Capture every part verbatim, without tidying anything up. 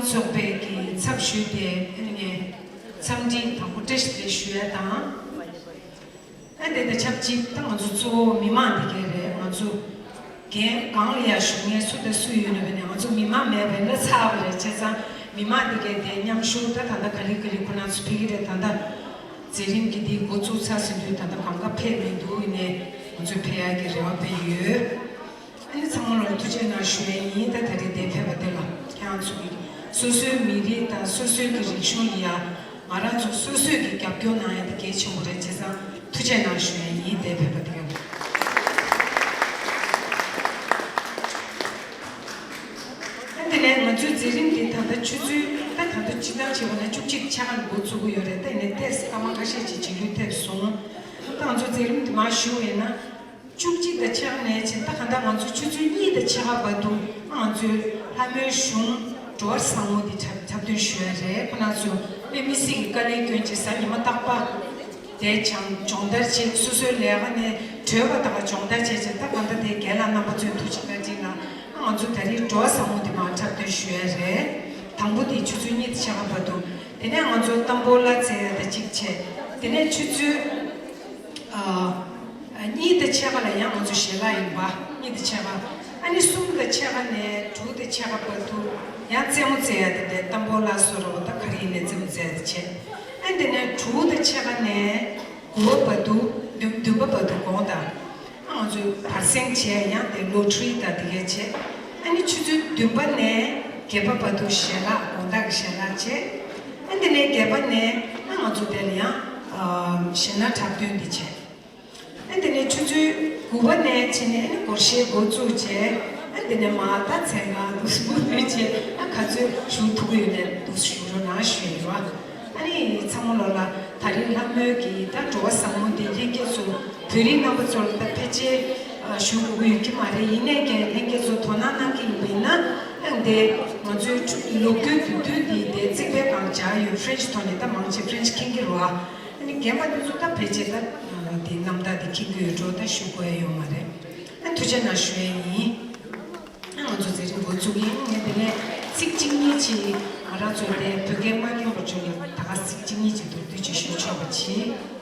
ཚོགས་པའི་གི་ཚབ་ཞུས་ཏེ་ཨ་ནི་ངས་འཚམས་འདྲི་དང་པོ་བཀྲ་ཤིས་བདེ་ལེགས་ཞུ་ཡ་དང་། ཨ་དེ་དང་ཆབས་ཅིག་ད་ང་ཚོ་གཙོ་བོ་མི་མང་འདི་གས་རེད། ང་ཚོ་རྒན་གང་ལ་ཡ་བཞུགས་མཁན་སུ་དང་སུ་ཡོད་ན་བས་ནས་ང་ཚོ་མི་མང་མེད་པ་ཡིན་ན་ཚར་བ་རེད། བྱས་ཙང་མི་མང་འདི་གས་དེ་མཉམ་ཞུགས་ད་ད་ལྟ་ག་ལེ་ག་ལེ་ཁོ་ན་ཚོ་ཕེབས་ཀྱི་རེད། ད་ལྟ་མཛད་རིམ་གྱི་འདི་འགོ་བཙུགས་ཚར་ཟིན་དུས་ད་ལྟ་གང་ག་ཕེབས་མི་འདུག་ཡིན་ནའི་ང་ཚོས་ཕེབས་ཡག་གི་རེ་བ་དཔེ་ཡོད། ཨ་ནི་ཚང་མ་ལ་ཐུགས་རྗེ་གནང་ཞུ་ཡ་ཡིན། ད་ད་རེས་འདིར་ཕེབས་པ་དེ་ལ་ཁྱེད་རང་ཚོ་གི་སོ་སོའི་མི་རིགས་དང་སོ་སོའི་གི་རིག་གཞུང་ཡིན་ཡ་ང་རང་ཚོ་སོ་སོས་གི་རྒྱབ་སྐྱོར་གནང་ཡ་དེ་གལ་ཆེན་པོ་རེད། བྱས་ཙང་ཐུགས་རྗེ་གནང་ཞུ་ཡ་ཡིན། འདིར་ཕེབས་པ་དེ་ལ། ཨ་དེ་ནས་ང་ཚོའི་མཛད་རིམ་འདི་ད་ལྟ་ཆུ་ཚོད་ད་ད་ལྟ་སྤྱིར་བཏང་བྱས་པ་ན་བཅུ་གཅིག་ཕྱེད་ཀ་ནས་འགོ་བཙུགས་ཀྱི་ཡོད་རེད། ད་ཡིན་ནའི་ཏོག་ཙམ་སྐར་མ་ཁ་ཤས་ཅིག་བྱེད་རྒྱུ་ཐེབས་སོང་། ད་ང་ཚོ་མཛད་རིམ་འདི་མར་ཞུ་བ་ཡིན་ན། བཅུ་གཅིག་དང་ཕྱེད་ཀ་ནས་བྱས་ད་ག་འདྲ་ང་ཚོ་ཆུ་ཚོད་གཉིས་དང་ཕྱེད་ཀ་བར་དུ་ང་ཚོའི་ལྷ་མོའི་གཞུང་འགྲོ་བ་བཟང་མོ་འདི་འཁྲབ་འཁྲབ་སྟོན་ཞུ་ཡ་རེད། ཁོ་རང་ཚོ་དཔེ་མི་སྲིད་ཀྱི་དཀའ་ལས་བསྐྱོན་བྱས་གཟའ་ཉི་མ་རྟག་པར་དེ་སྦྱང་སྦྱོང་བརྡར་བྱས། སོ་སོའི་ལས་ཀ་ནས་བྲོས་པ་དང་སྦྱོང་བརྡར་བྱས་བྱས་ད་ག་འདྲ་དེ་རྒན་ལགས་རྣམ་པ་ཚོའི་ཐུགས་རྗེ་བཀའ་དྲིན་ལ་ང་ཚོ་ད་རེས་འགྲོ་བ་བཟང་མོ་འདི་མར་འཁྲབ་སྟོན་ཞུ་ཡ་རེད། དང་པོ་དེ་ཆུ་ཚོད་གཉིས་དང་ཕྱེད་ཀ་བར་དུ། དེ་ནས་ང་ཚོ་ཏམ་བོ་ལ་རྩེ་ཡ་དེ་གཅིག་བྱས། དེ་ནས་ཆུ་ཚོད་ཨ་གཉིས་དང་ཕྱེད་ཀ་ལ་ཡང་ང་ཚོ་ཞལ་ལག་ཡིན་པ། གཉིས་དང་ཕྱེད་ཀ། ཨ་ནི་གསུམ་དང་ཕྱེད་ཀ་ནས་དྲུག་དང་ཕྱེད་ཀ་བར་དུ་ཡང་རྩེད་མོ་རྩེ་ཡ་དེ་འདྲའི་ཏམ་བོ་ལ་སོ་ར་བ་ད་ག་རེ་ཡིན་ནའི་རྩེད་མོ་རྩེ་ཡ་དེ་བྱས། ཨ་དེ་ནས་དྲུག་དང་ཕྱེད་ཀ་ནས་དགུ་པ་བར་དུ་བདུན་བདུན་པ་བར་དུ་དགོངས་དག་ང་ཚོས་བར་གསེང་བྱས། ཡང་དེ་ལོ་ཊ་རི་དང་དེ་གས་བྱས། ཨ་ནི་ཆུ་ཚོད་བདུན་པ་ནས་བརྒྱད་པ་བར་དུ་ཞལ་ལག་དགོང་དག་གི་ཞལ་ལག་བྱས། ཨ་དེ་ནས་བརྒྱད་པ་ནས་ཨ་ང་ཚོ་དེ་ལ་ཡང་ཨ་གཞས་སྣ་འཁྲབ་སྟོན་འདི་བྱས། ཨ་དེ་ནས་ཆུ་ཚོད་དགུ་པ་ནས་བྱས་ནས་ཨ་ནི་སྒོར་གཞས་འགོ་བཙུགས་བྱས། ཨ་དེ་ནས་མར་ད་མཚན་གང་འདུག་སེ་འདུག་བྱས། ཨ་ག་ཚོད་བཞུགས་ཐུབ་ཀྱི་ཡོད་ནའི་འདུག་སེ་བཞུགས་རོགས་གནང་ཞུ་ཡ་ཡིན་པ། ཨ་ནི་ཚང་མ་ལོ་ལ་ད་རིང་ལྷ་མོའི་གི་ད་འགྲོ་བ་བཟང་མོ་འདི་ལྷན་རྒྱས་ཚོ་བོད་རིགས་རྣམ་པ་ཚོ་ལ་ད་ཕལ་ཆེར་ཨ་ཞུ་དགོས་ཀྱི་ཡོད་ཀྱི་མ་རེད། ཡིན་ནའི་ཀྱང་ལྷན་རྒྱས་ཚོ་དོ་སྣང་གནང་གི་ཡིན་པ་ཡིན་ན། ཨ་འདི་ང་ཚོའི་ལོ་རྒྱུས་དེ་དུས་འདི་དེ་རྩིག་པའི་སྒང་སྦྱར་ཡོད། ཧྥ་རན་ཆི་ཐོག་ནས་ད་མང་ཆེ་ཧྥ་རན་ཆི་མཁྱེན་གྱི་རེད་བ། ཨ་ནི་རྒན་པ་འདི་ཚོ་ད་ཕལ་ཆེར་ད་དེ་རྣམ་ཐར་དེ་མཁྱེན་གྱི་ཡོད་འགྲོ། ད་ཞུ་དགོས་ཡ་ཡོད་མ་རེད། ཨ་ཐུགས་རྗེ་གནང་ཞུ་ཡ་ཡིན། ཨ་ང་ཚོ་མཛད་རིམ་འགོ་བཙུགས་ཡིན། ངས་དེ་ནས་ཚིག་གཅིག་གཉིས་ཅིག་ང་རང་ཚོའི་དེ་བོད་སྐད་མ་མཁྱེན་པ་ཚོ་ལ་ད་ག་ཚིག་གཅིག་གཉིས་ཅིག་མདོར་བསྡུས་ཅིག་ཞུ་ཆོག་པ་བྱེད།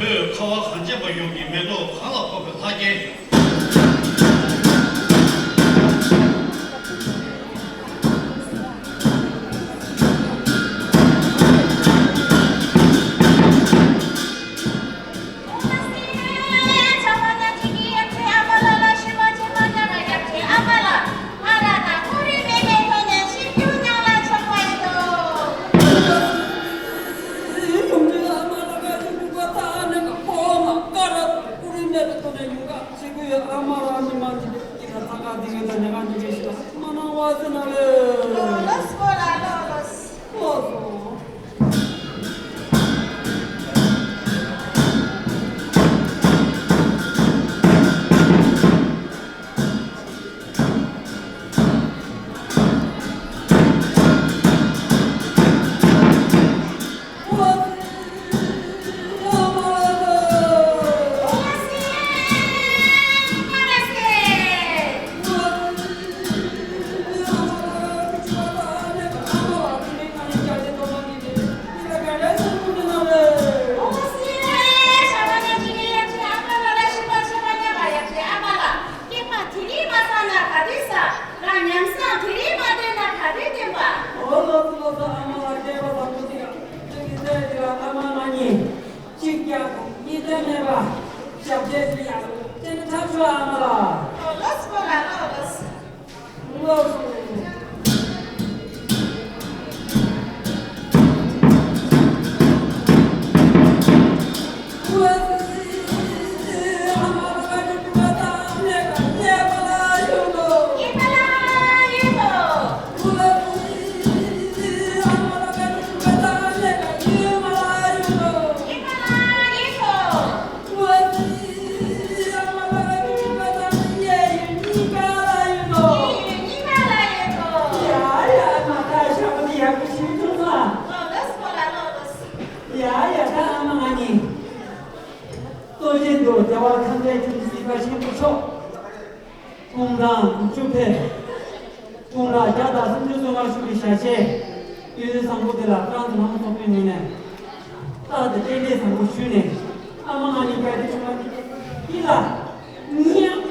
བོད་ཁ་བ་གངས་ཅན་པ་ཡོངས་ཀྱི་མེ་ཏོག་གང་ལ་ཕོག་པའི་ལྷ་རྒྱལ། སྐྱེས་མ་དེ་རིང་མ་བསགས་ན་ག་དུས་བསགས། རང་ཉམས་བཟང་དེ་རིང་མ་བསྟེན་ན་ག་དུས་བསྟེན་པ། འོ་ལགས་སོ་ལགས་སོ། ཨ་མ་ལགས་སྐྱེས་པ་བཟང་པོ་ཅིག་ཅིག་གིས་བལྟས་ཀྱི་ལ། ཨ་མ་ང་གཉིས་གཅིག་ཀྱང་གཉིས་བསྟེན་མེད་པ་ཞབས་རྗེས་ཅིག་ཡག་ཅན་ཁྲབ་ཤོག་ཨ་མ་ལགས། འོ་ལགས་སོ་ལགས་སོ། ཡ་ཡ། ད་ཨ་མ་ང་གཉིས་གཙོ་ཆེན་དུ་རྒྱལ་བ་ཐམས་ཅད་མཁྱེན་པའི་སྲིད་པ་ཆེན་པོ་མཆོག་དགུང་གྲངས་དགུ་བཅུ་ཕེབས། དགུང་གྲངས་བརྒྱ་དང་སུམ་ཅུ་སོ་ལྔར་བཞུགས་པའི་ཞལ་ཆད་དུས་ཚོད་བཟང་པོ་འདི་ལ་ཀྲང་ཙེ་ལྷ་མོ་ཚོགས་པའི་ངོས་ནས་རྟག་ཏུ་རྟེན་འབྲེལ་བཟང་པོ་ཞུས་ནས། ཨ་མ་ང་གཉིས་བརྒྱད་ཁྲི་བཅུ་ལྔ་འདི་ལ་ཉིན་ཡང་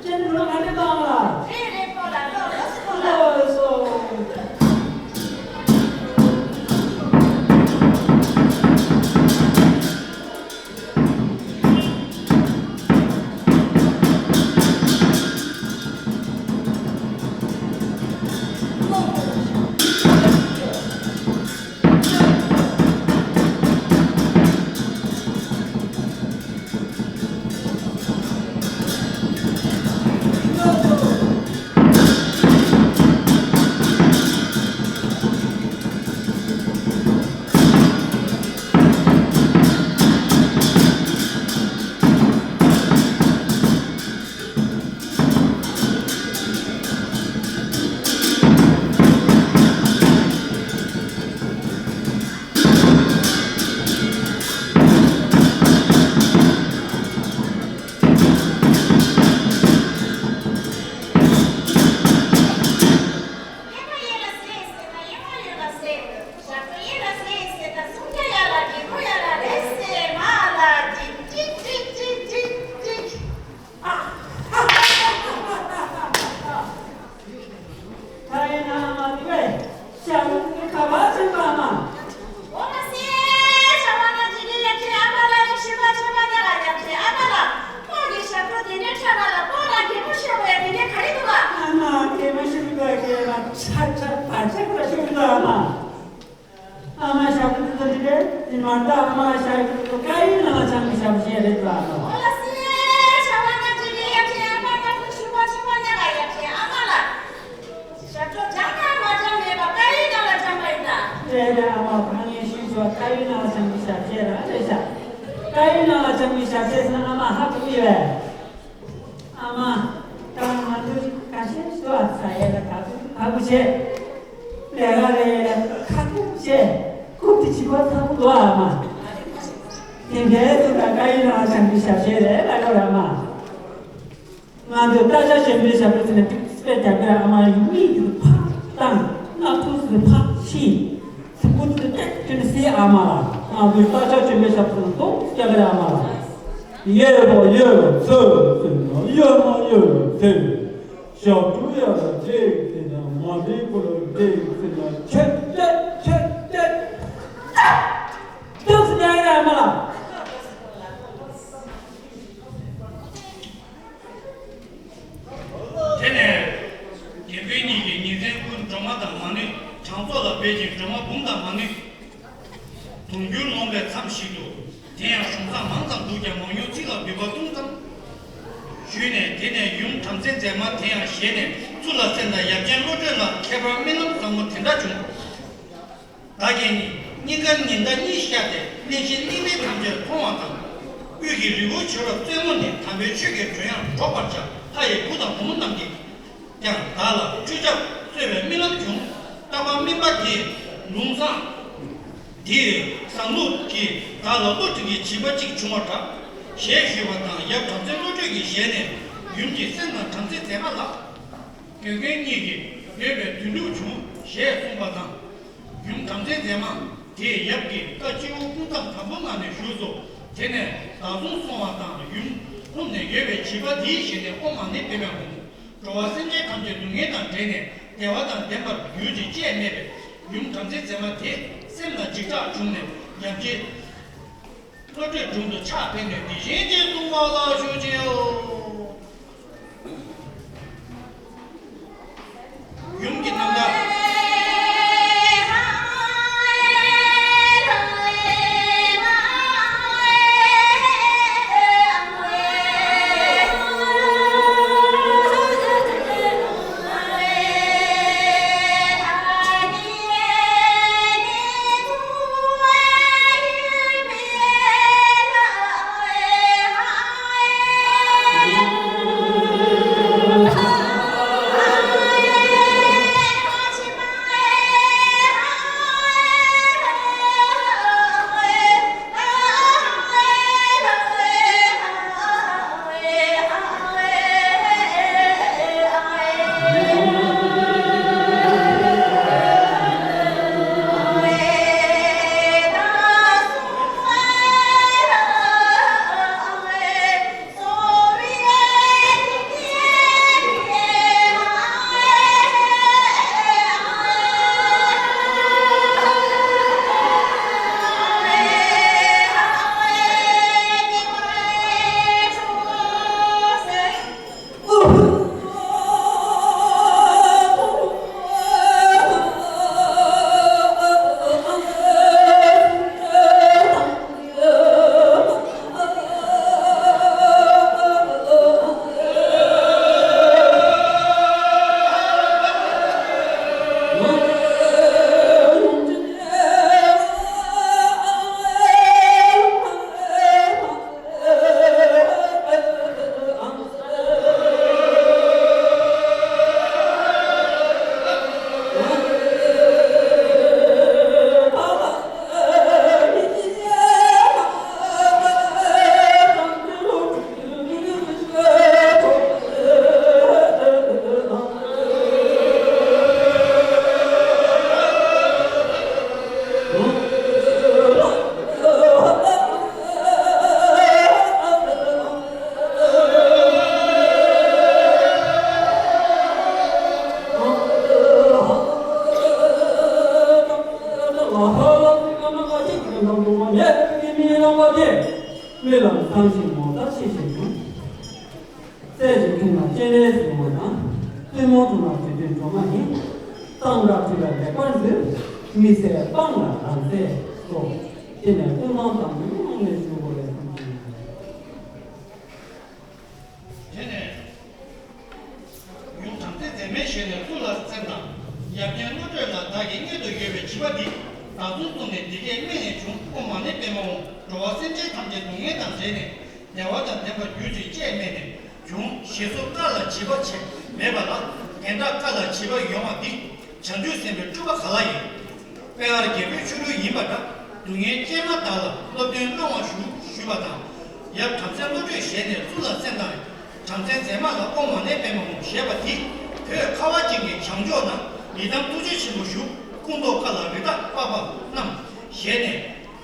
སྤྱན་འགྲོ་ལ་ག་འདྲ་བཏང་ལ། རེད་རེད། ཁོ་ལ་ལོ་ལོ་སོ་ལོ་སོ། ད་ཡིན་ན་ཨ་མ་དེ་བས་ཞབས་བྲོ་དེ་ག་པར་ཕྱིན་པ་ཨ་མ། འོ་མ་སེ། ཞབས་བྲོ་ན་ཇི་གི་ཡ་ཁྱེད་ཨ་མ་ལ་ལ་ཤི་བ་ཆེ་བ་ན་ལ་ཡ་ཁྱེད་ཨ་མ་ལ། ཁོང་གི་ཞབས་བྲོ་དེ་འདྲའི་ཁྲ་བ་ལ་ཁོང་ལ་གད་མོ་ཤོར་བའི་དེ་འདྲའི་ག་རེ་འདུག་ག་ཨ་མ་གད་མོ་ཤོར་འདུག་ག་གད་མོ་ཆ་ཆ་བ་ཆ་ག་ཤོར་འདུག་ཨ་མ། ཨ་མ་ཞབས་བྲོ་འདི་ཚོ་འདི་རེད། དེ་མ་ད་ཨ་མ་ཞབས་བྲོ་འདི་ཚོ་ཀ་ཡི་ནང་ལ་ཆང་གི་ཞབས་བཤད་རེད་ལ་ཨ་མ། འོ་ལ་སི་ཞ་བ་ན་ཅི་གི་ཡ་ཁྱེད་ཨ་མ་ན་ཁུ་ཤུ་བ་ཆུ་བ་ན་ག་ཡ་ཁྱེད་ཨ་མ་ལ། ཞབས་བྲོ་སྦྱང་ན་མ་སྦྱང་མེད་པ་ཀ་ཡི་ནང་ལ་སྦྱང་པ་ཡིན་ད། རེད་རེད། ཨ་མ་གང་ཡིན་ཞུས་ཆོག་ཀ་ཡི་ནང་ལ་ཆང་གི་ཞབས་བཤད་རང་རེད་ཤག་ཀ་ཡི་ནང་ལ་ཆང་གི་ཞབས་བཤད་ཟེར་ན་ཨ་མ་ཧ་གོ་གི་ཡོད་པས། ཨ་མ། ད་ང་ཚོ་ཁ་ཤས་སུ་ཨ་ས་ཡ་ལ་ད་ཁུ་ཁ་ཁུ་བྱས། ལས་ཀ་རེད་ལ་ཁ་ཁུ་བྱས། ཁུ་དེ་བྱིས་པ་ཚ་ཁུ་འདུག་ཨ་མ། དེ་འདྲའི་ཚོ་ད་ཀ་ཡི་ནང་ལ་ཆང་གི་ཞབས་བཤད་རེད་ལ་ཡོད་ར་མ། ང་ཚོ་སྟག་ཤར་ཆེན་པོའི་ཞབས་བྲོ་ཟེར་ནས་ཏིག་ཏིག་རྒྱབ་ཀྱི་ར་ཨ་མ་ཡིན་མིག་དེ་ཕར་བཏང་། སྣ་ཁུག་དེ་ཕར་ཕྱིས། གཟུགས་པོ་དེ་ཏག་ཏག་ནས་སེ་ཨ་མ་ལ། ང་ཚོའི་ས་སྐྱ་ཆེན་པོའི་ཞབས་སུ་ཏོག་སྐྱ་ཀ་ཡ་མ་ལ། ཡེ་བ་ཡེ་བ་ཚེ་ཚེ་ན་ཡེ་མ་ཡེ་བ་ཚེ། ཞབས་དྲུང་ཡ་ལ་རྗེས་དེ་ན་མ་རིག་པོ་ལ་རྗེས་དེ་ན་ཆེ་ཆེ་ཆེ་ཆེ། ཏོག་སྐྱ་ཀ་ཡ་མ་ལ། དེ་ནས་རྒན་པོ་གཉིས་ཀྱིས་ཉིན་མཚན་ཀུན་སྒྲོལ་མ་དང་མ་ནུས། གྲངས་ཚོགས་ལ་འབད་ཅིང་སྒྲོལ་མ་འབུམ་དང་མ་ནུས། དུང་འགྱུར་ལོངས་པའི་མཚམས་ཤིག་ཏུ། དེ་ཡང་གཞུང་བཟང་མང་ཙམ་འདུག་ཀྱང་མང་ཉུང་ཚིག་ལ་འབུད་པ་ཐུང་ཙམ་ཞུས་ནས། དེ་ནས་ཡུམ་བྲམ་ཟེ་མཛེས་མ་དེ་ཡང་ཞལ་ནས་ཚུར་ལ་གསན་དང་། ཡབ་རྒན་བློ་གྲོས་ལ་ཁྱད་པར་རྨི་ལམ་བཟང་པོ་དེ་འདྲ་བྱུང་། བདག་གིས་ནི་སྙིང་གར་ཉི་ཟླ་གཉིས་ཤར་ཏེ། གླིང་བཞི་གླིང་མེད་ཐམས་ཅད་མཐོང་བ་དང་། དབུས་ཀྱི་རི་བོ་བྱེ་བ་རྩེ་མོ་ནི། དམ་པའི་ཆོས་ཀྱི་སྒྲོན་ཡང་སྒྲོག་པར་བྱ། ལྷ་ཡི་བུ་དང་བུ་མོ་རྣམས་ཀྱིས་ཀྱང་བདག་ལ་ཁྲུས་ཆབ་གསོལ་བའི་རྨི་ལམ་བྱུང་། རྟག་པར་སྨིན་པ་དེ་ལུང་བཟང་། དེའི་བཟང་ལུགས་ཀྱིས་བདག་ལ་བློ་མཐུན་གྱི་བྱིས་པ་གཅིག་བྱུང་བ་འདྲ། ཞེས་ཞུས་པ་དང་། ཡབ་བྲམ་ཟེ་བློ་གྲོས་ཀྱི་ཞལ་ནས་ཡུམ་གྱི་སྲས་དང་བྲམ་ཟེ་མཛེས་མ་ལ། དགེ་རྒན་གཉིས་ཀྱིས་ཡོད་པའི་དོན་གྲུབ་བྱུང་ཞེས་གསུངས་པ་དང་། ཡུམ་བྲམ་ཟེ་མཛེས་མ་དེས་ཡབ་ཀྱི་བཀའ་སྤྱི་བོ་ཀུན་ཐང་དམ་པོ་ངང་ནས་བཞུགས་སོ། དེ་ནས་བདག་བཟུང་སོང་བ་དང་། ཡུམ་ཁོམ་ནས་ཡོད་པའི་བྱིས་པ་དེའི་ཞལ་ནས་ཨོཾ་མ་ཎི་པདྨེ་ཧཱུྃ། འགྲོ་བ་སེམས་ཅན་ཐམས་ཅད་སྡུག་བསྔལ་དང་བྲལ་ནས་བདེ་བ་དང་ལྡན་པར་གྱུར་ཅིག་ཅེས་སྨྲས་པས། ཡུམ་བྲམ་ཟེ་མཛེས་མ་དེ་སེམས་ལ་འཇིགས་སྐྲག་བྱུང་ནས་ཡབ་རྗེ་བློ་གྲོས་དྲུང་དུ་ཕྱག་འཚལ་ནས་འདི་བཞིན་ཏེ་གསུངས་པ་ལ་ཞུ་ཅིའོ། ཡུམ་གྱི་རྣམ་ཐར། རྨི་ལམ་བཟང་ཞིང་ངོ་མཚར་ཆེ་ཞིང་། སྲས་ཀྱི་ཁྱིམ་ལ་སྤྱན་རས་གཟིགས་དབང་དང་། བཙུན་མོ་དྲུང་ལ་དུས་མཐུན་སྒྲོལ་མ་ཡིན། གཙང་སྦྲ་བྲལ་བའི་ལེགས་པར་འཛུལ། མི་ཟད་སྤང་ལ་རང་ཟད་སོ། དེ་ནས་ཀུན་སློང་དང་པོའི་ངང་ནས་ཞུ་དགོས་པའི་བསམ་གྱིས། དེ་ནས་ཡུམ་བྲམ་ཟེ་མཛེས་མའི་ཞལ་ནས་ཚུར་ལ་གསན་དང་། ཡབ་རྒན་བློ་གྲོས་ལ་བདག་གི་མངལ་དུ་ཡོད་པའི་བྱིས་པ་འདི་བདག་བཟུང་བཟུང་ནས་འདི་སྐད་སྨྲས་ནས་བྱུང་། ཨོཾ་མ་ཎི་པདྨེ་ཧཱུྃ། འགྲོ་བ་སེམས་ཅན་ཐམས་ཅད་སྡུག་བསྔལ་དང་བྲལ་ནས་བདེ་བ་དང་ལྡན་པར་གྱུར་ཅིག་ཅེས་སྨྲས་ནས་བྱུང་། ཞེས་སོགས་བཀའ་ལ་བྱིས་པ་ཆེ་མེད་པ་ལ། དེ་འདྲ་བཀའ་ལ་བྱིས་པ་ཡོང་བ་འདི་བྱང་ཆུབ་སེམས་དཔའི་སྤྲུལ་པ་ག་ལ་ཡིན། དཔལ་མགར་རྒྱལ་པོའི་ཆོ་འཕྲུལ་ཡིན་པ་འདྲ། སྡུག་བསྔལ་ཅན་མ་དག་ལ་སློབ་སྟོན་གནང་བ་ཞུ་ཞུས་པ་དང་། ཡབ་བྲམ་ཟེ་བློ་གྲོས་ཞལ་ནས་ཚུར་ལ་གསན་དང་། བྲམ་ཟེ་མཛེས་མ་ལ་ཨོཾ་མ་ཎི་པདྨེ་ཧཱུྃ་ཞེས་པ་འདི་བོད་ཁ་བ་ཅན་གྱི་བྱང་ཕྱོགས་ན་ཡི་དམ་ཐུགས་རྗེ་ཆེན་པོ་བཞུགས། སྐུ་མདོག་དཀར་ལ་རི་དྭགས་པགས་པ་བསྣམས། ཞལ་ནས་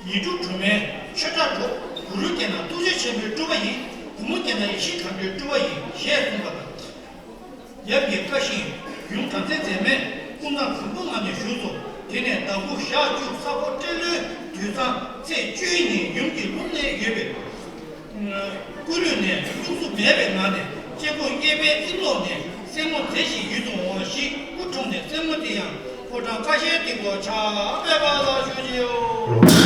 ཉི་གྲུབ་སྒྲོལ་མས་ཆོས་གྲྭར་འགྲོ། གུ་རུ་བསྐྱེད་ན་ཐུགས་རྗེ་ཆེན་པོའི་སྤྲུལ་པ་ཡིན། གུང་མོ་བསྐྱེད་ན་ཡེ་ཤེས་དམ་པའི་སྤྲུལ་པ་ཡིན་ཞེས་གསུངས་པ་དང་། ཡབ་ཀྱི་བཀའ་བཞིན་ཡུམ་བྲམ་ཟེ་མཛད་མེད་ཀུན་བཟང་དང་པོའི་ངང་ནས་བཞུགས་སོ། དེ་ནས་ཟླ་དགུ་ཞག་བཅུ་ས་ཕོ་སྤྲེལ་ལོའི་དུས་བཟང་ཚེས་བཅུའི་ཉིན་ཡུམ་གྱི་ལུང་ནས་ཡོད་པའི་སྐུ་ལུས་ནས་བླུགས་སུ་མེད་པའི་ངང་ནས་སྐྱེ་སྒོ་གཡས་པའི་རྩིབ་ལོགས་ནས་སེན་མོ་མཛེས་ཤིང་ཡིད་དུ་འོང་བ་ཞིག་སྐུ་འཁྲུངས་ནས་སེན་མོ་དེ་ཡང་ཕོ་བྲང་ཁ་ཤས་སྟེང་དུ་ཆགས་མེད་པ་ལ་བཞུགས་ཀྱི་ཡོད།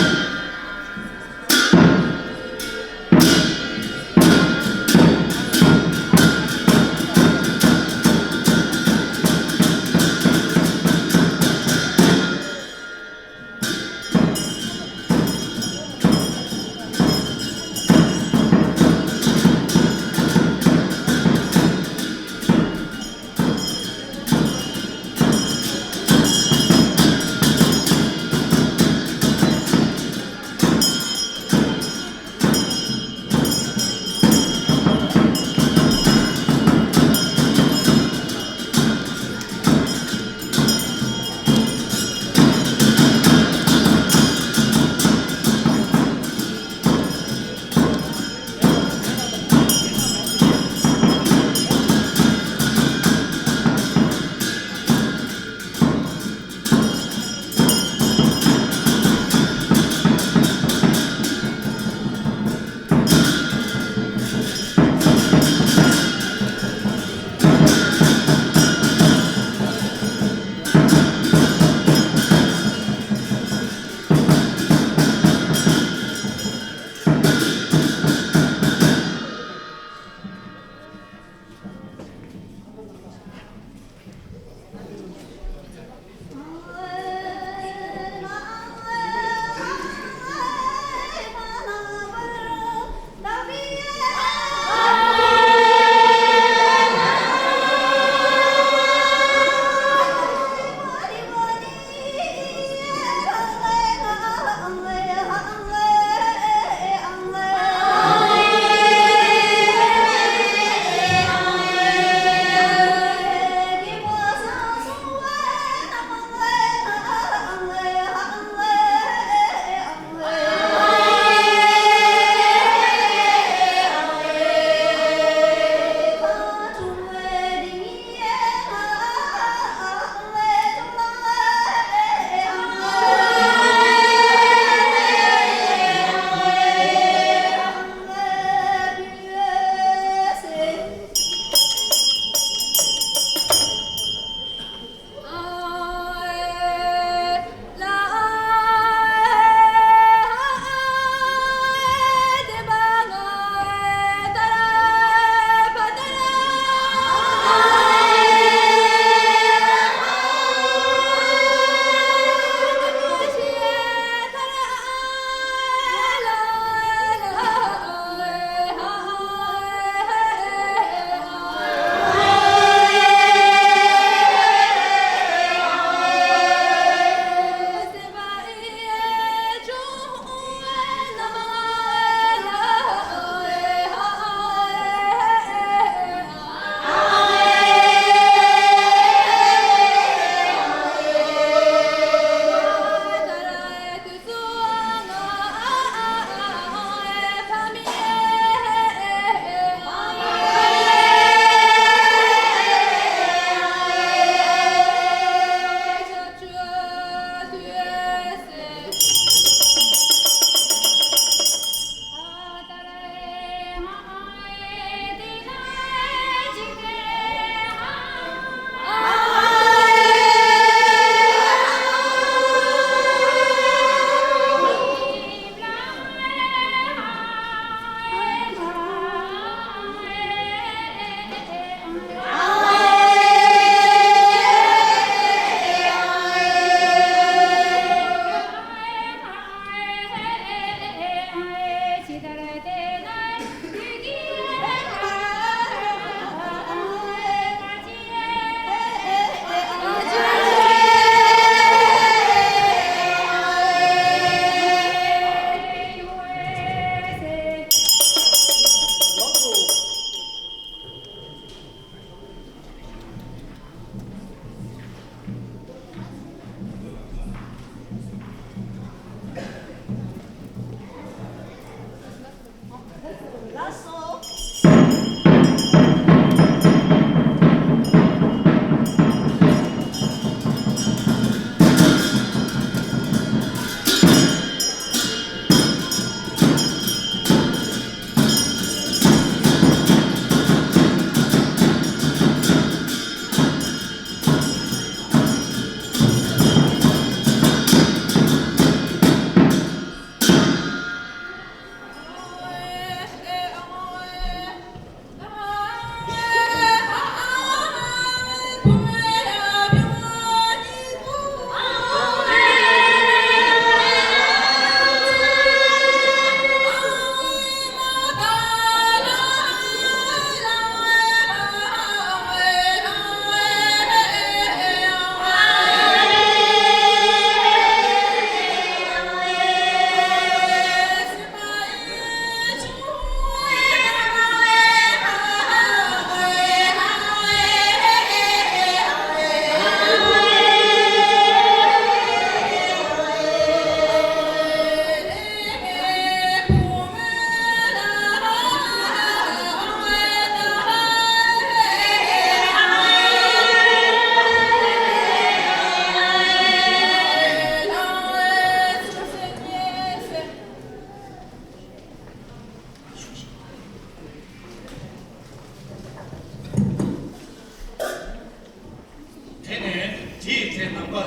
དེའི་ཚེ་ནམ་མཁའ་བྱ་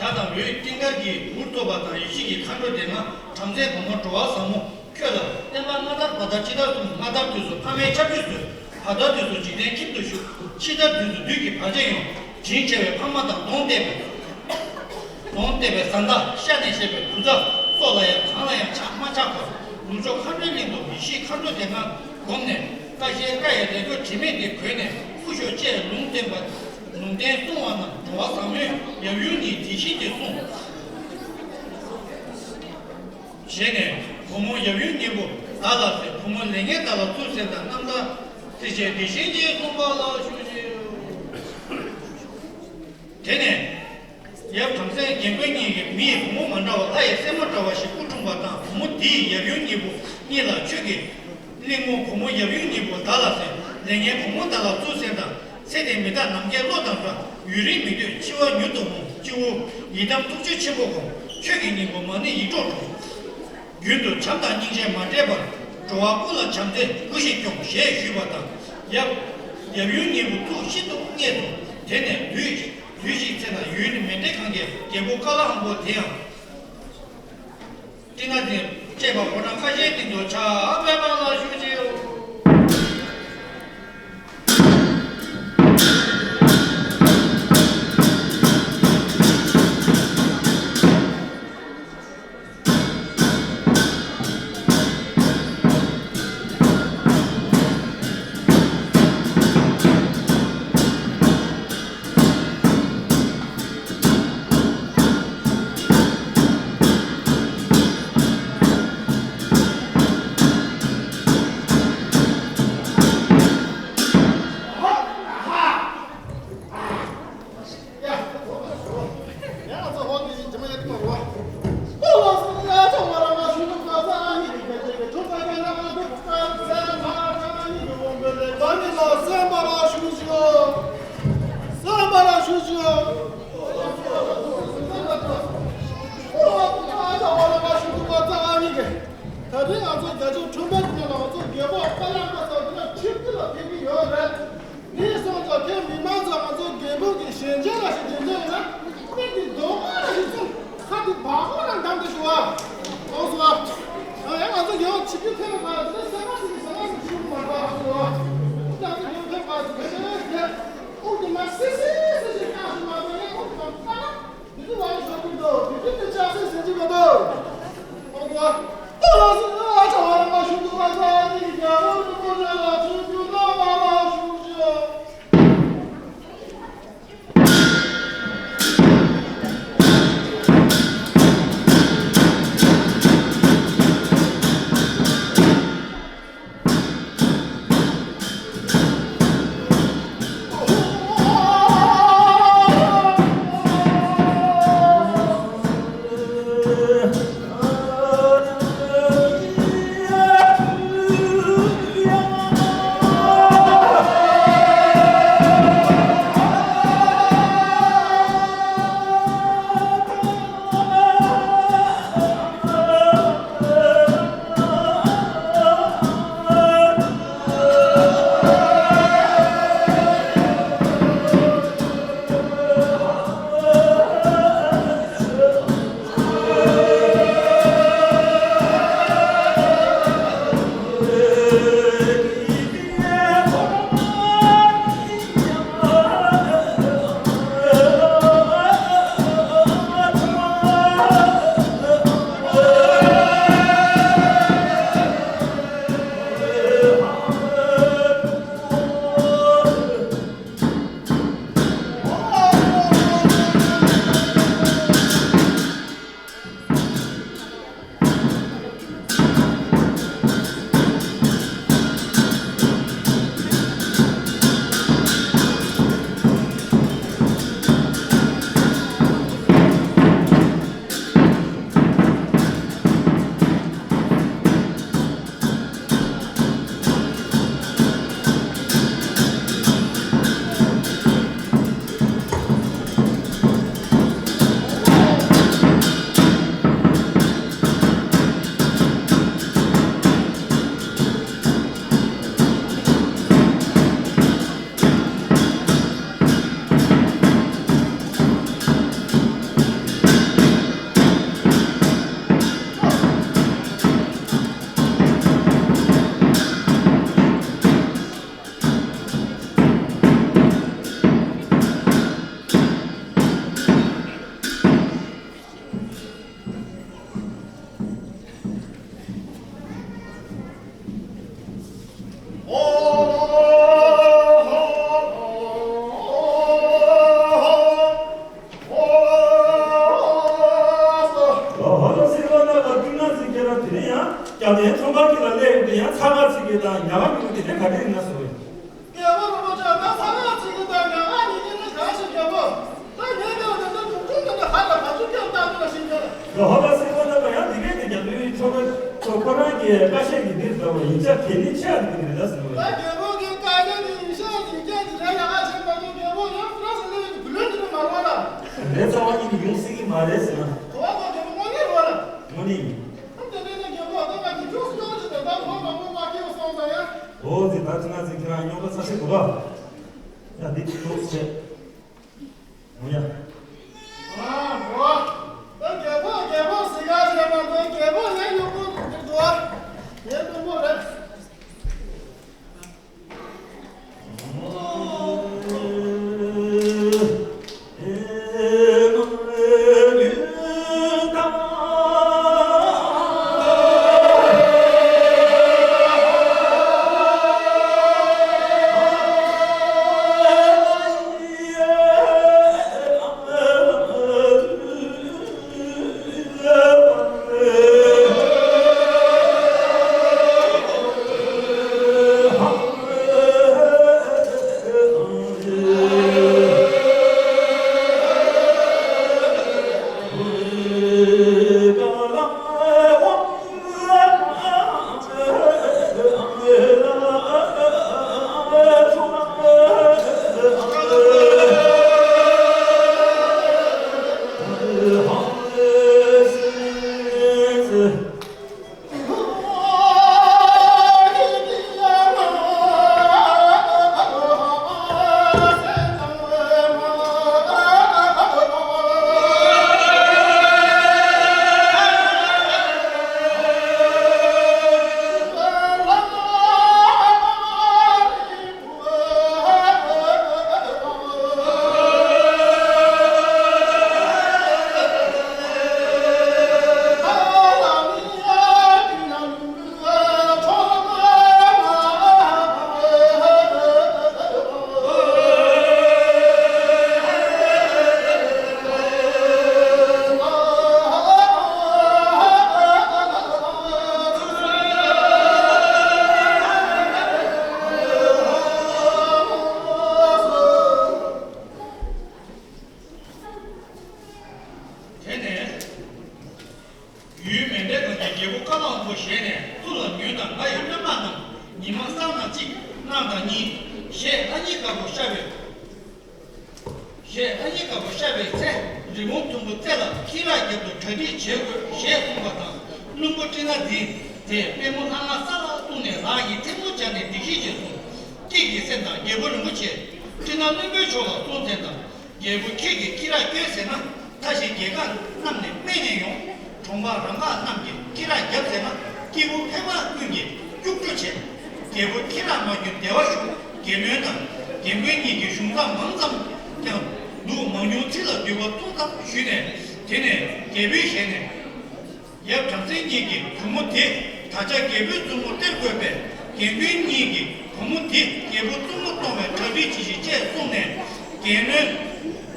དང་འོད་ཀྱི་ཀིང་ཀར་གྱི་གུར་ཐོབ་པ་དང་ཡེ་ཤེས་ཀྱི་མཁའ་འགྲོ་སྡེ་ལྔ་བྲམ་ཟེ་བུ་མོ་འགྲོ་བ་བཟང་མོ་ཁྱོད་ལ་བསྟན་པ་སྔ་དར་བར་དར་ཕྱི་དར་གསུམ། སྔ་དར་དུས་སུ་ཕ་མའི་ཆབ་ཡུལ་སོས། བར་དར་དུས་སུ་འཇིག་རྟེན་ཁྱིམ་དུ་བཞུགས། ཕྱི་དར་དུས་སུ་བདུད་ཀྱི་བར་ཆད་ཡོང་། དྲིན་ཆེ་བའི་ཕ་མ་དང་གདོང་གཏད་པའི་གདོང་གཏད་པའི་བཟའ་ཟླ། ཤ་ནས་བཤད་པའི་བུ་ཚ། སྲོག་ལ་ཡང་གང་ལ་ཡང་ཆགས་མ་ཆགས་པར་ནུབ་ཕྱོགས་མཁའ་འགྲོའི་གླིང་དུ་ཡེ་ཤེས་མཁའ་འགྲོ་སྡེ་ལྔ་བསྒོམས་ནས། ཀ་ཤའི་ཀ་ཡི་རས་གོས་དྲི་མེད་དེ་གོན་ནས་སྐུ་ཞབས་བཅས་ལུང་བསྟན་པ། ལུང་བསྟན་གསུང་བ་རྣམས་འགྲོ་བ་བཟང་མོས་ཡབ་ཡུམ་གཉིས་དེ་བཞིན་དུ་གསུངས། བྱས་ནས་བུ་མོ་ཡབ་ཡུམ་གཉིས་པོ་བདག་ལ་གསོལ། བུ་མོ་ལས་ངན་བདག་ལ་བཙུགས་ཟེར་དང་། རྣམ་ཐར་ཚིགས་བཅད་འདི་བཞིན་གྱིས་གསུངས་པ་ལ་ཞུ་ཞིང་། དེ་ནས་ཡབ་བྲམ་ཟེ་རྒན་རྒོན་གཉིས་ཀྱིས་མི་ཡི་བུ་མོ་མ་འདྲ་བ་ལྷ་ཡི་སྲས་མོ་འདྲ་བ་ཞིག་སྐུ་འཁྲུངས་པ་དང་། བུ་མོ་དེས་ཡབ་ཡུམ་གཉིས་པོ་གཉིས་ལ་ཁྱོད་ཀྱི་གླེང་མོ་བུ་མོ་ཡབ་ཡུམ་གཉིས་པོ་བདག་ལ་གསོལ། ལས་ངན་བུ་མོ་བདག་ལ་བཙུགས་ཟེར་དང་། ཚེ་འདིར་མི་རྟག་ནམ་མཁའི་གློག་དང་འདྲ། ཡུན་རིང་མི་སྡོད་འཆི་བ་མྱུར་དུ་འོང་། སྤྱི་བོར་ཡི་དམ་ཐུགས་རྗེ་ཆེན་པོ་བསྒོམ། ཁྱོད་ཀྱི་སྙིང་པོ་མ་ཎི་ཡིད་འཕྲོག་འགྲོ། རྒྱུན་དུ་བྱམས་དང་སྙིང་རྗེ་མ་འདྲེས་པར། འགྲོ་བ་ཀུན་ལ་བྱམས་བརྩེའི་གུར་ཞིག་སྐྱོངས། ཞེས་ཞུས་པ་དང་། ཡབ་ཡབ་ཡུམ་གཉིས་པོ་ཐུགས་ཤིན་ཏུ་མཉེས་སོ། དེ་ནས་དུས་དུས་ཤིག་ཚེ་ན་ཡུལ་མཎྜལ་ཁང་གི་རྒྱལ་པོ་ཀ་ལ་དབང་པོ་དེ་ཡང་། ཏི་ན་ཏི་བཅས་པ་ཕོ་བྲང་ཁ་ཤས་སྟེང་དུ་ཕྱག་འབེབས་པ་ལ་ཞུ་ཞིང་། ད་རེས་ང་ཚོ་རྒྱལ་ཕྱོགས་ཁྲོན་པའི་ཐོག་ལ་ང་ཚོ་རྒྱལ་པོ་ཀ་ལ་པ་ཚོ་འདི་ལ་ཁྲིམས་འདི་ལ་ཕེབས་ཀྱི་ཡོད་རེད། འདི་སོང་ཙང་ཁྱེད་མི་མང་ཚོ་ང་ཚོ་རྒྱལ་པོ་གི་ཞལ་མཇལ་ལ་ཞིག་འགྲོ་འདོད་ཡོད་ན། སྨན་འདི་རྡོ་ཀོ་ལ་ཞིག་བཙུགས། ཁ་འདི་བ་ཀོ་ལ་འདམ་འདི་ཞུ་བ། ཨོ་སོ་བ། ཡང་ང་ཚོ་རྒྱལ་པོ་ཆིབས་བསྒྱུར་ཐེབས་པ་འདི་ས་ང་ཞིག་ས་ང་ཞིག་ཞུ་མ་འདྲ་ཨོ་སོ་བ། ང་ཚོ་རྒྱལ་པོ་ཐེབས་པ་ཞིག་རེད་རེད་རེད། ཨོ་འདི་མ་སི་སི་སི་ཞིག་ཀ་ཞིག་མ་འདུག་ཡང་ཨོ་འདི་མ་ཀ་ལ། དེ་ཚོ་ང་ཚོ་ཤོག་གུ་འདུག་དེ་ཚོ་དེ་ཆགས་སྲེད་ཟེར་གྱི་མ་འདུག་ཨོ་གོ། ཏོ་ལ་སི་ཨ་ཆ་བ་ར་མ་ཤུ་ཏུ་ལ་ས་ནི་ག་ར་ཏུ་ཏོ་ཆ་ལ་ཆུ་ཏུ་ལ་མ་ལ་ཤུ་ཤུ། དང་ཉ་ག་མི་གི་དེ་ག་དེ་ཡིན་ན་ཟེར་བས། རྒྱལ་པོ་རིན་པོ་ཆེ། ད་ས་ལ་ཚིག་གི་དང་ཉ་ག་ཉི་གི་ནི་གང་ཞིག་རྒྱལ་པོ། ད་ངས་ཀྱང་དེ་ཚོ་དུག་སྦྲུལ་དེ་འདྲ་ཧ་ལ་བ་ཚུགས་ཀྱང་བཏང་དུ་ལ་ཤིང་ཁྱེར། ལོ་ཧ་ལ་སྲིད་པ་ལྟ་བུ་ཡང་འདི་གས་དེ་རྒྱ་མདུན་ཁྲོ་བོའི་ཁྲོ་ཁོ་རང་གི་བཀའ་བཤད་ཀྱི་འདིར་འདྲ་བ་ཡིག་ཆ་གལ་གནད་ཆེ་བ་འདི་རེད་ལ་ཟེར་བས། ད་རྒྱལ་པོ་གི་བཀའ་བཤད་ཀྱི་ཡིག་ཆ་ཡིག་ཆ་འདི་འདྲ་ཡག་ག་བྱས་མ་གཏོགས་རྒྱལ་པོ་ཡང་ཏྲ་སི་ལེ་བི་གུ་ལོན་འདི་འདྲ་མ་རོ་ལ། རེད་ཚ་བ་གཉིས་ནི་ཡོང་སྲིད་ཀྱི་མ་རེད་ཟེར་ན། གོ་བ་གོ་རྒྱལ་པོ་དངོས་གནས་རོ་ལ། དངོས་གནས་ཡིན། ཨ་དེ་ནས་ནི་རྒྱལ་པོ་ད་ང་གི་ཁྱོད་སུ་ཡོང་ཅི་དེ་ད་གོ་མང་པོ་མ་ཁེལ་སོང་ཙང་ཡ། འོ་ཙི་ད་ཅི་ང་ཙི་ཁྱེད་རང་སྨྱོ་ཁ་ཚ་ཤེས་དགོས་པ། ཡ་འདི་ཅི་ཐུགས་ཆེ། འོ་ཡ། ཨ་འགྲོ། ད་རྒྱལ་པོ་རྒྱལ་པོ་ཟེར་ག་ཟེར་མ་གཏོགས་རྒྱལ་པོ་ངའི་གཡོག་པོ་འདིར་འགྲོ། ངའི་གཡོག་པོ་རེད། དེ་ནས་ཡུལ་མེ་མདའི་སྒང་གི་རྒྱལ་པོ་ཀ་ལ་དབང་པོ་ཞལ་ནས་ཚུར་ལ་ཉོན་དང་། ང་ཡི་བློན་པ་རྣམས་ཉི་མ་སང་ན་གཅིག་གནངས་དང་གཉིས། ཞེས་ལྷ་ཉིན་དཀར་པོ་ཤར་བའི་ཞེས་ལྷ་ཉིན་དཀར་པོ་ཤར་བའི་ཚེ། རི་བོང་ཐུམ་བུ་རྩེ་ལ་ཁྱི་ར་རྒྱབ་ཏུ་གྲ་སྒྲིག་བྱེད་དགོས་ཞེས་གསུངས་པ་དང་། བློན་པོ་སྤྲིན་ནག་འཛིན་དེས་པད་མོ་ལྷ་ང་ས་ལ་གཏུགས་ནས་ལག་གི་ཐལ་མོ་སྦྱར་ནས་འདི་སྐད་ཅེས་གསུངས། སྐྱིད་ཀྱི་སེམས་དང་རྒྱལ་པོ་རིན་པོ་ཆེ། སྤྲིན་ནག་བློན་པོའི་ཕྱོགས་ལ་སོང་ཚེ་དང་། རྒྱལ་པོ་ཁྱེད་ཀྱིས་ཁྱི་ར་སྐྱོལ་ཟེར་ན། ད་ཞིག་རྒྱལ་ཁབ་རྣམས་ནས་སྨད་ནས་ཡོང་། གྲོང་པ་རང་ཁག་རྣམས་ཀྱིས་ཁྱི་ར་བརྒྱབ་ཟེར་ན། སྐྱེས་བུ་ཕལ་པ་ཀུན་གྱིས་སྐྱུག་བྲོ་བྱེད། རྒྱལ་པོ་ཁྱི་ར་མ་གྱོན་བདེ་བ་ཞུ། རྒྱལ་བློན་དང་རྒྱལ་མགོན་གཉིས་ཀྱིས་གཞུང་ཚབ་མང་ཙམ་ཀྱང་འདུག་མང་ཉུང་ཚིག་ལ་འདུས་པ་ཐུགས་དམ་ཞུས་ནས། དེ་ནས་རྒྱལ་པོའི་ཞལ་ནས། ཡབ་བྲམ་ཟེ་གཉིས་ཀྱིས་བུ་མོ་དེ་ད་ཆ་རྒྱལ་པོའི་བཙུན་མོ་སྟེར་དགོས་པས། རྒྱལ་བློན་གཉིས་ཀྱིས་བུ་མོ་དེ་རྒྱལ་པོའི་བཙུན་མོ་གཏོང་བའི་གྲ་སྒྲིག་བྱེད་ཅིག་ཅེས་གསུངས་ནས། རྒྱལ་བློན་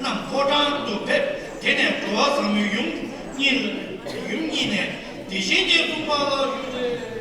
རྣམས་ཕོ་བྲང་དུ་ཕེབས། དེ་ནས་འགྲོ་བ་ཟབ་མོའི་ཡུམ་གཉིས་ཡུམ་གཉིས་ནས་དེ་བཞིན་གྱིས་གསུངས་པ་ལ་ཞུ་སྟེ།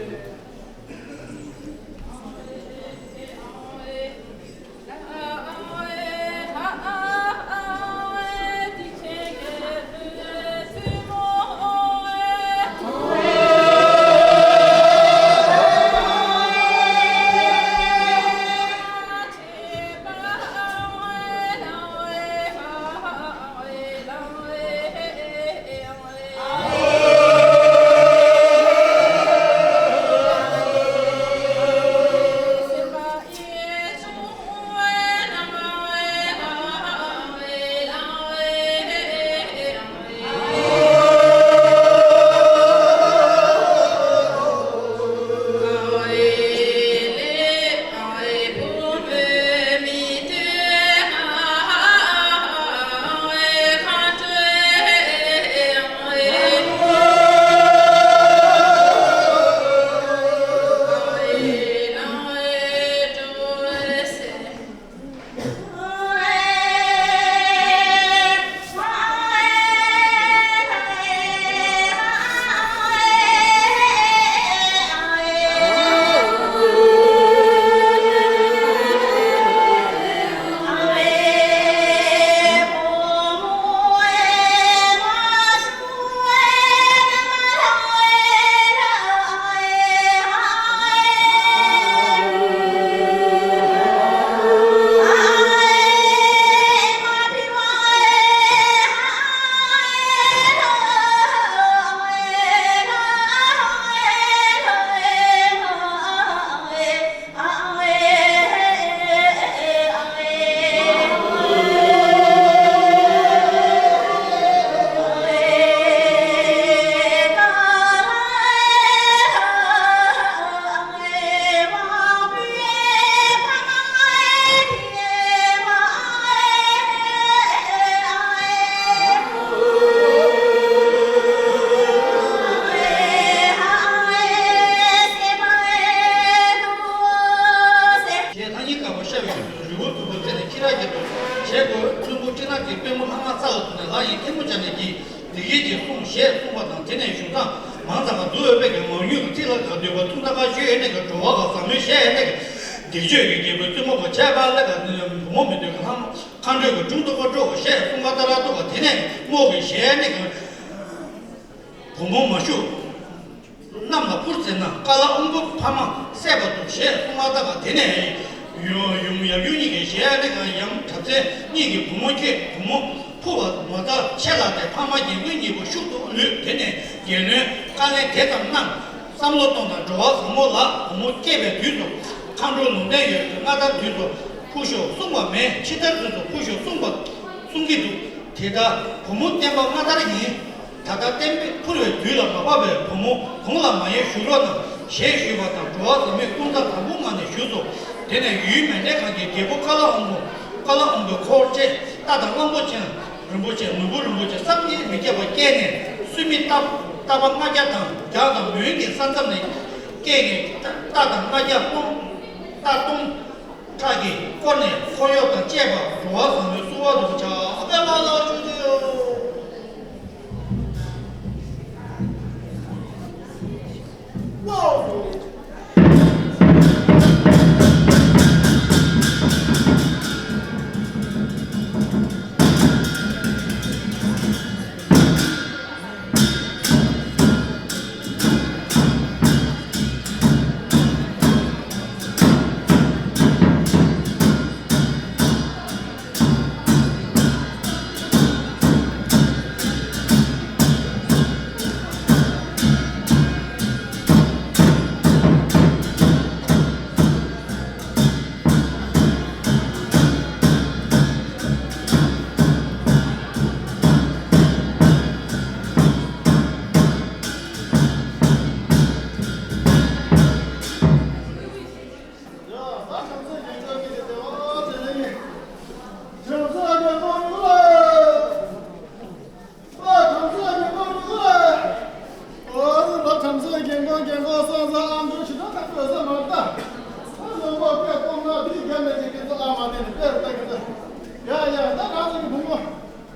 ཡིན། ཐལ་མོ་སྦྱར་ནས་ཀྱིས་འདི་སྐད་ཅེས་གསུངས་ཞེས་གསུངས་པ་དང་། དེ་ནས་བཞུགས་སྟངས་མང་ཙམ་ལ་འདུག་འོས་པའི་གི་མང་ཉུང་གི་ཚིག་ལ་ག་འདོད་པ་ཐུགས་མཐའ་ཁ་ཤོད་ཡས་ནས་ཀྱི་འགྲོ་བ་ག་ཟབ་མོའི་ཞལ་ཡས་ནས་ཀྱི་བདེ་མཆོག་གི་རྒྱལ་པོའི་བཙུན་མོ་ག་བྱས་པ་ལ་ག་བུ་མོ་མི་འདོད་གི་ལྷ་མོ་མཁའ་འགྲོའི་གི་དྲུང་དུ་ག་འགྲོ་ཞེས་གསུངས་པ་ལྟར་འདུག་ག་དེ་ནས་རྨོག་གི་ཞལ་ཡས་ནས་ཀྱི་བུ་མོ་མ་ཞུ། གནམ་ལ་འཕུར་ཟེར་ན་ཀ་ལ་དབང་པོ་ཕ་མ་བསད་པ་འདུག་ཞེས་གསུངས་མ་ཐག་པ་དེ་ནས་ཡུམ་ཡབ་ཡུམ་གཉིས་ཀྱི་ཞལ་ནི་གང་ཡང་གྲྭ་བཙན་གཉིས་ཀྱི་བུ་མོ་ཁྱེད་བུ་མོ་ཕུ་བ་མ་ད་ཆེ་ལ་སྟེ་ཕ་མ་རྒྱལ་པོའི་གཉིས་པོ་ཤུག་ཏུ་ལུས། དེ་ནས་རྒྱལ་བློན་བཀའ་ལན་དེ་ཙམ་གནང་། བསམ་བློ་གཏོང་དང་འགྲོ་བ་བཟང་མོ་ལགས། བུ་མོ་སྐྱེས་པའི་དུས་སུ་མཁའ་འགྲོ་ལུང་བསྟན་ཡོད་ཀྱི་སྔ་དར་དུས་སུ་འཕུར་ཤོག་གསུངས་པ་མེད། ཕྱི་དར་དུས་སུ་འཕུར་ཤོག་གསུངས་པ་གསུང་གི་འདུག་དེ་ལྟར་བུ་མོ་བསྟན་པ་སྔ་དར་ཡིན། ད་ལྟ་བསྟན་པའི་འཕུར་བའི་དུས་ལ་མ་བབས་པའི་བུ་མོ་གོང་ལ་མ་ཡལ་བཞུགས་རོགས་གནང་ཞེས་ཞུས་པ་དང་། འགྲོ་བ་ཟབ་མོས་ཀུན་བཟང་དང་པོ་མངགས་ནས་བཞུགས་སོ། དེ་ནས་ཡུལ་མེ་ལེ་ཁང་གི་རྒྱལ་པོ་ཀ་ལ་དབང་པོ་ཀ་ལ་དབང་པོའི་འཁོར་བཅས་རྟ་དང་གླང་པོ་ཆེ་རིན་པོ་ཆེ་ནོར་བུ་རིན་པོ་ཆེ་བསམ་གྱིས་མི་ཁྱབ་པ་བསྐྱལ་ནས་སུ་མི་རྟ་རྟ་པ་ལྔ་བརྒྱ་དང་བརྒྱ་དང་མོན་གྱི་ས་མཚམས་ནས་བསྐྱལ་ནས་རྟ་དང་ལྔ་བརྒྱ་སྟོང་རྟ་སྟོང་ཁྲག་གིས་བསྐོར་ནས་འཁོར་གཡོག་དང་བཅས་པ་འགྲོ་བ་ཟབ་མོའི་བསུ་བ་རུ་བྱ་བའི་བླ་ལ་བཞུགས་ཏེ།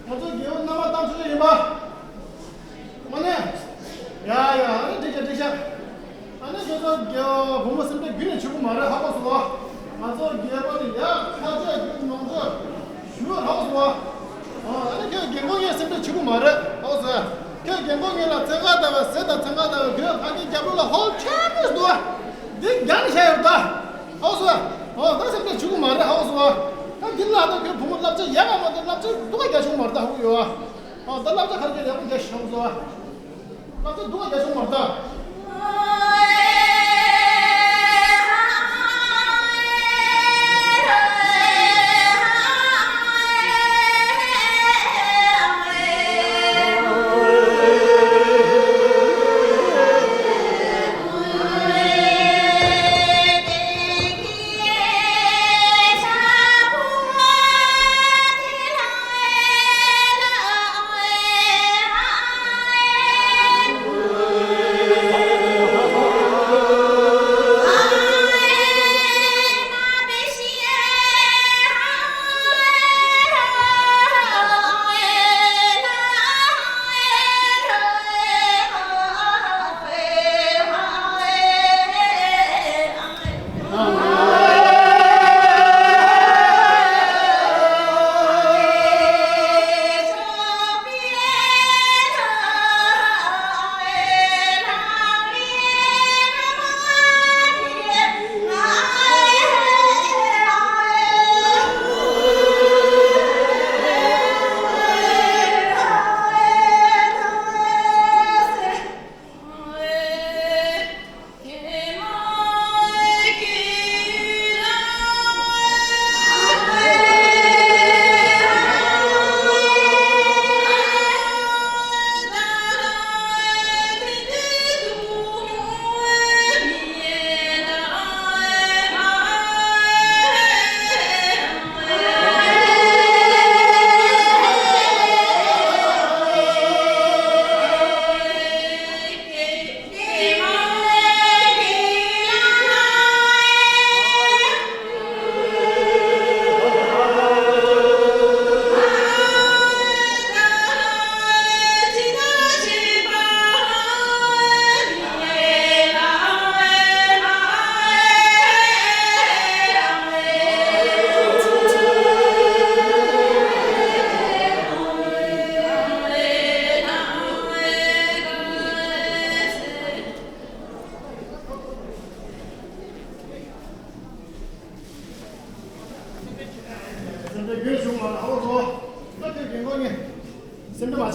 ང་ཚོ་རྒྱལ་བོ་མནའ་མ་བཏང་ཆོག་ཡིན་པ། དངོས་གནས། ཡ་ཡ། ཨ་ནི་འགྲིག་ཤག་འགྲིག་ཤག་ཨ་ནི་ཁྱོད་ཚོ་རྒྱལ་བོ་བུ་མོ་སེམས་ཁྲལ་ཁྱོན་ནས་བྱེད་དགོས་མ་རེད། ཧ་གོ་སོང་ཨ། ང་ཚོ་རྒྱལ་པོ་དེ་ཡ་ཁ་ཆོས་རྒྱུ་ནོར་ཆོས་ཞུ་བར་ཧ་གོ་སོང་ཨ། ཨ་ནི་ཁྱོད་རྒན་གོག་ངས་སེམས་ཁྲལ་བྱེད་དགོས་མ་རེད། ཧ་གོ་སོང་ཨ། ཁྱོད་རྒན་གོག་ངས་ལ་ཚན་ཁ་ལྟ་བ་ཟས་དང་ཚན་ཁ་ལྟ་བ་ཁྱོད་ཕ་གི་རྒྱལ་པོ་ལ་ཧོལ་ཆེན་པོ་འདུག་ཨ། འདི་རྒྱ་ནས་བཤད་ཡོད་ད། ཧ་གོ་སོང་ཨ། ཨོ་ད་སེམས་ཁྲལ་བྱེད་དགོས་མ་རེད། ཧ་གོ་སོང་ཨ། ད་འདི་ལ་ད་ཁྱོད་བུ་མོ་བསླབ་བྱ་ཡག་ག་མ་གཏོགས་བསླབ་བྱ་སྡུག་ག་རྒྱག་ཆོག་མ་རེད། ད་ཧ་གོ་ཡོད་ཨ། ཨ་ད་བསླབ་བྱ་ག་རེ་ཡག་པོ་རྒྱག་ཤོག་སོ། བསླབ་བྱ་སྡུག་ག་རྒྱག་ཆོག་མ་རེད་ད།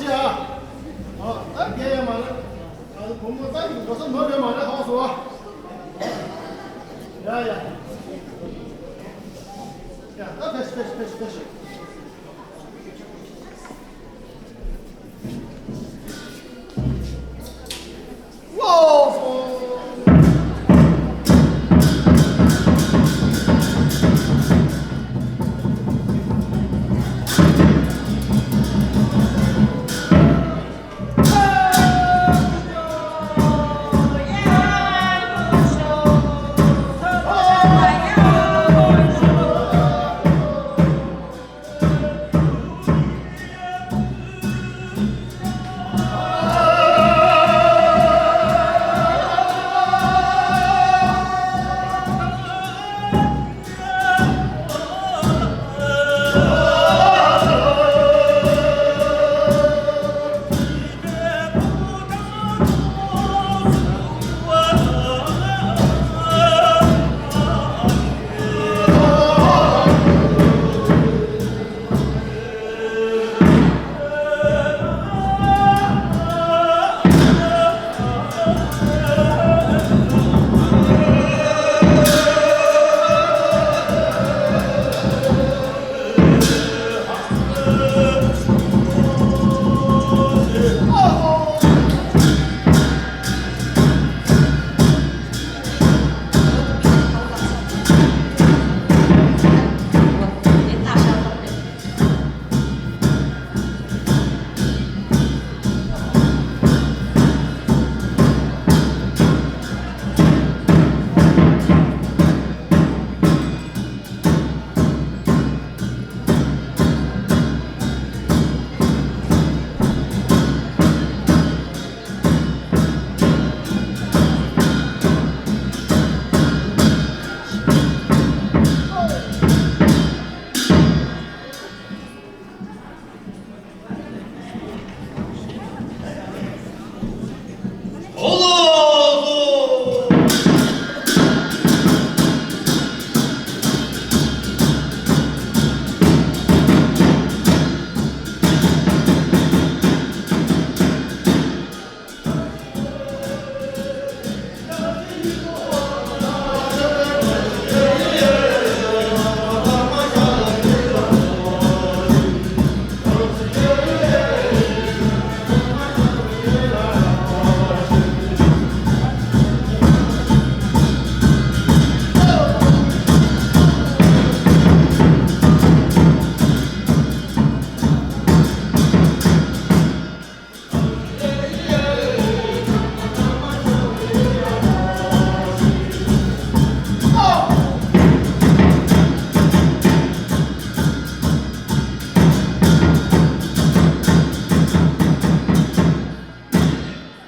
ཡ། ཨ། ད་རྒྱལ་ཡ་མ་རེད། ཨ། བུ་མོ་ད་ཡིན་འགྲོ་ས་ནོར་ཡོད་མ་རེད། ཧ་སོ། ཡ་ཡ། ཡ། ད་ཕེབས་ཕེབས་ཕེབས་ཕེབས།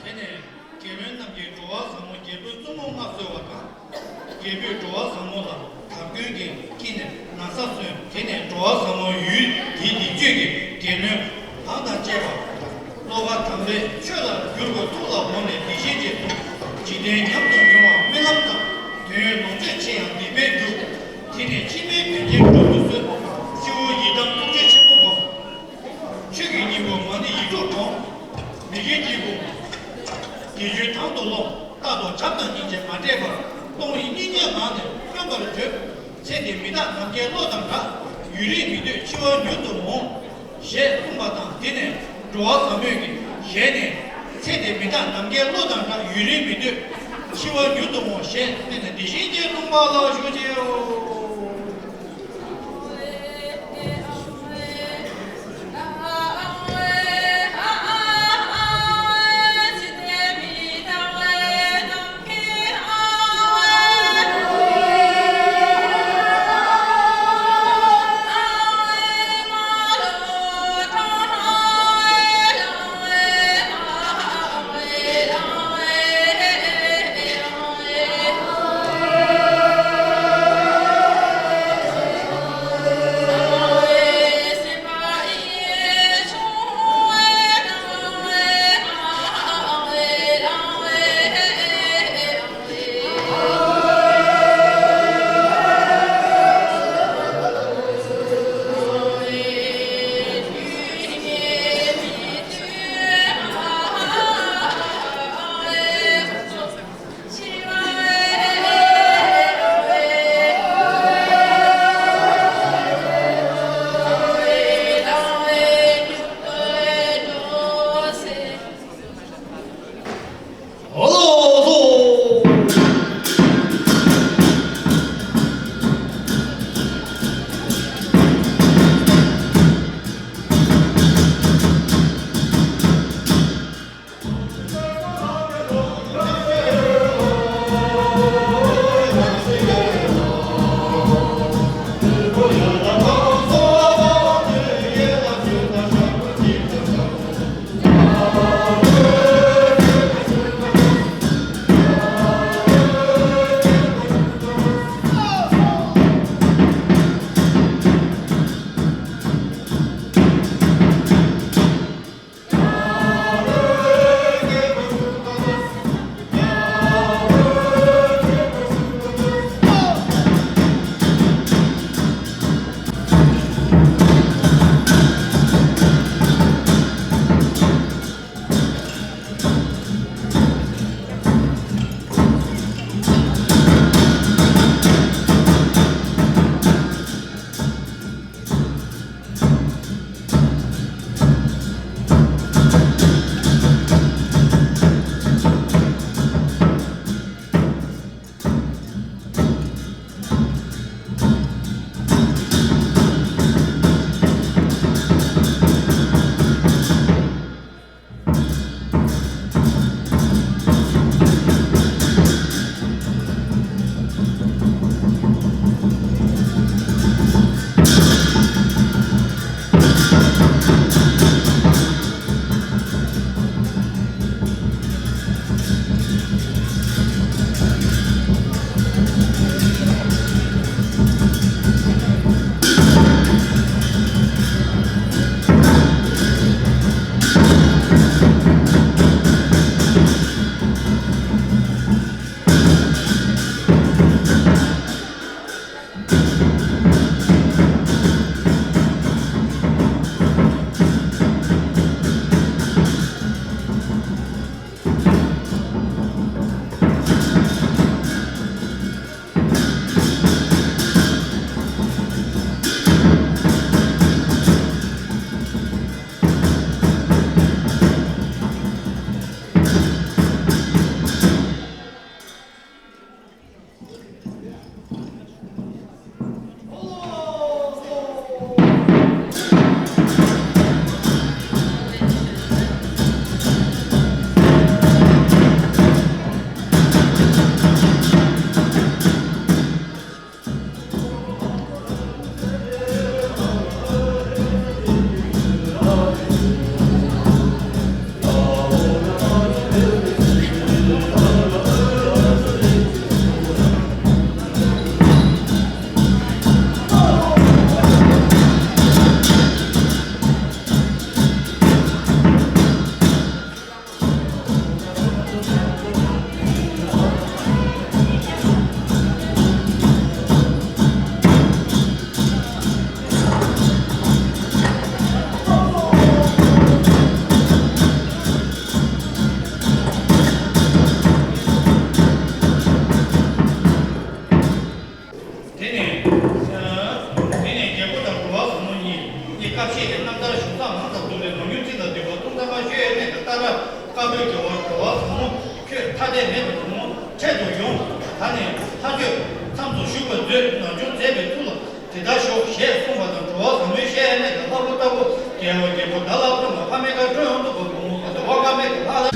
དེ་ནས་རྒྱལ་བློན་རྣམས་ཀྱིས་འགྲོ་བ་ཟབ་མོ་རྒྱལ་པོའི་བཙུན་མོ་ལྔ་གསོལ་བ་དང་། རྒྱལ་པོས་འགྲོ་བ་ཟབ་མོ་ལ་དར་གོས་ཀྱི་དཀྱིལ་ནས་ན་བཟའ་སོན། དེ་ནས་འགྲོ་བ་ཟབ་མོ་ཡུལ་དེའི་སྡིག་སྤྱོད་ཀྱི་རྒྱལ་བློན་དང་དང་བཅས་པ་བློ་ཁ་དམ་པས་ཆོས་ལ་བསྒྱུར་དགོས་ཐུགས་ལ་དགོངས་ནས་འདི་བཞིན་གྱི་འཇིག་རྟེན་ཉམས་སུ་མྱོང་བ་སྨོན་ལམ་དང་དོན་ལོངས་སྤྱོད་ཆེ་ཡང་སྡིག་པའི་རྒྱུ། དེ་ནས་ཕྱི་མའི་དོན་ཆེན་སྒྲུབ་ཏུ་གསོལ། སྤྱི་བོར་ཡི་དམ་ཐུགས་རྗེ་ཆེན་པོ་བསྒོམ། ཆོས་ཀྱི་སྙིང་པོ་མ་ཎི་ཡིག་དྲུག་བགྲང་། མི་དགེ་བགྱིད་ཀྱི་དགེ་སྦྱོར་དང་དུ་སློང་། རྟག་ཏུ་བྱམས་དང་སྙིང་རྗེ་མ་འདྲེས་པར། སྟོང་ཉིད་སྙིང་རྗེའི་ངང་ནས་སྙོམས་པར་འཇུག། ཚེ་འདིར་མི་རྟག་ནམ་མཁའི་གློག་དང་འདྲ། ཡུན་རིང་མི་སྡོད་འཆི་བ་མྱུར་དུ་འོང་། ཞེས་གསུངས་པ་དང་། དེ་ནས་འགྲོ་བ་ཟབ་མོས་ཀྱི་ཞལ་ནས། ཚེ་འདིར་མི་རྟག་ནམ་མཁའི་གློག་དང་འདྲ། ཡུན་རིང་མི་སྡོད་འཆི་བ་མྱུར་དུ་འོང་། ཞེས་སྨྲས་ནས་དེ་བཞིན་གྱིས་གསུངས་པ་ལ་ཞུགས་ཀྱི། ཏཱ་ར་དཀར་པོའི་རྒྱལ་བ་འགྲོ་བ་ཕོ་མོ་ཁྱོད་ཐ་དད་མེད་པའི་བུ་མོ་འཕྲལ་དུ་ཡོང་། ད་ནི་ལྷ་ཁྱོད་མཚམས་སུ་བཞུགས་པར་མཛོད། ནམ་བྱུང་མཛད་པའི་ཐུགས་ལ་དེ་ལྟར་ཞོག་ཞེས་གསུངས་པ་དང་། འགྲོ་བ་ཟབ་མོའི་གཤེན་གནས་ཀྱི་ལྷ་ཁུ་ལྟ་བུ་རྒྱལ་བ་རྒྱལ་པོ་ད་ལ་ཕོ་མོ་ཕ་མེས་ཀ་སྤྲོད་ཡོང་དུ་བུ་མོ་ཟླ་བ་ཀ་མེད་ཀྱི་ལྷ་ལ།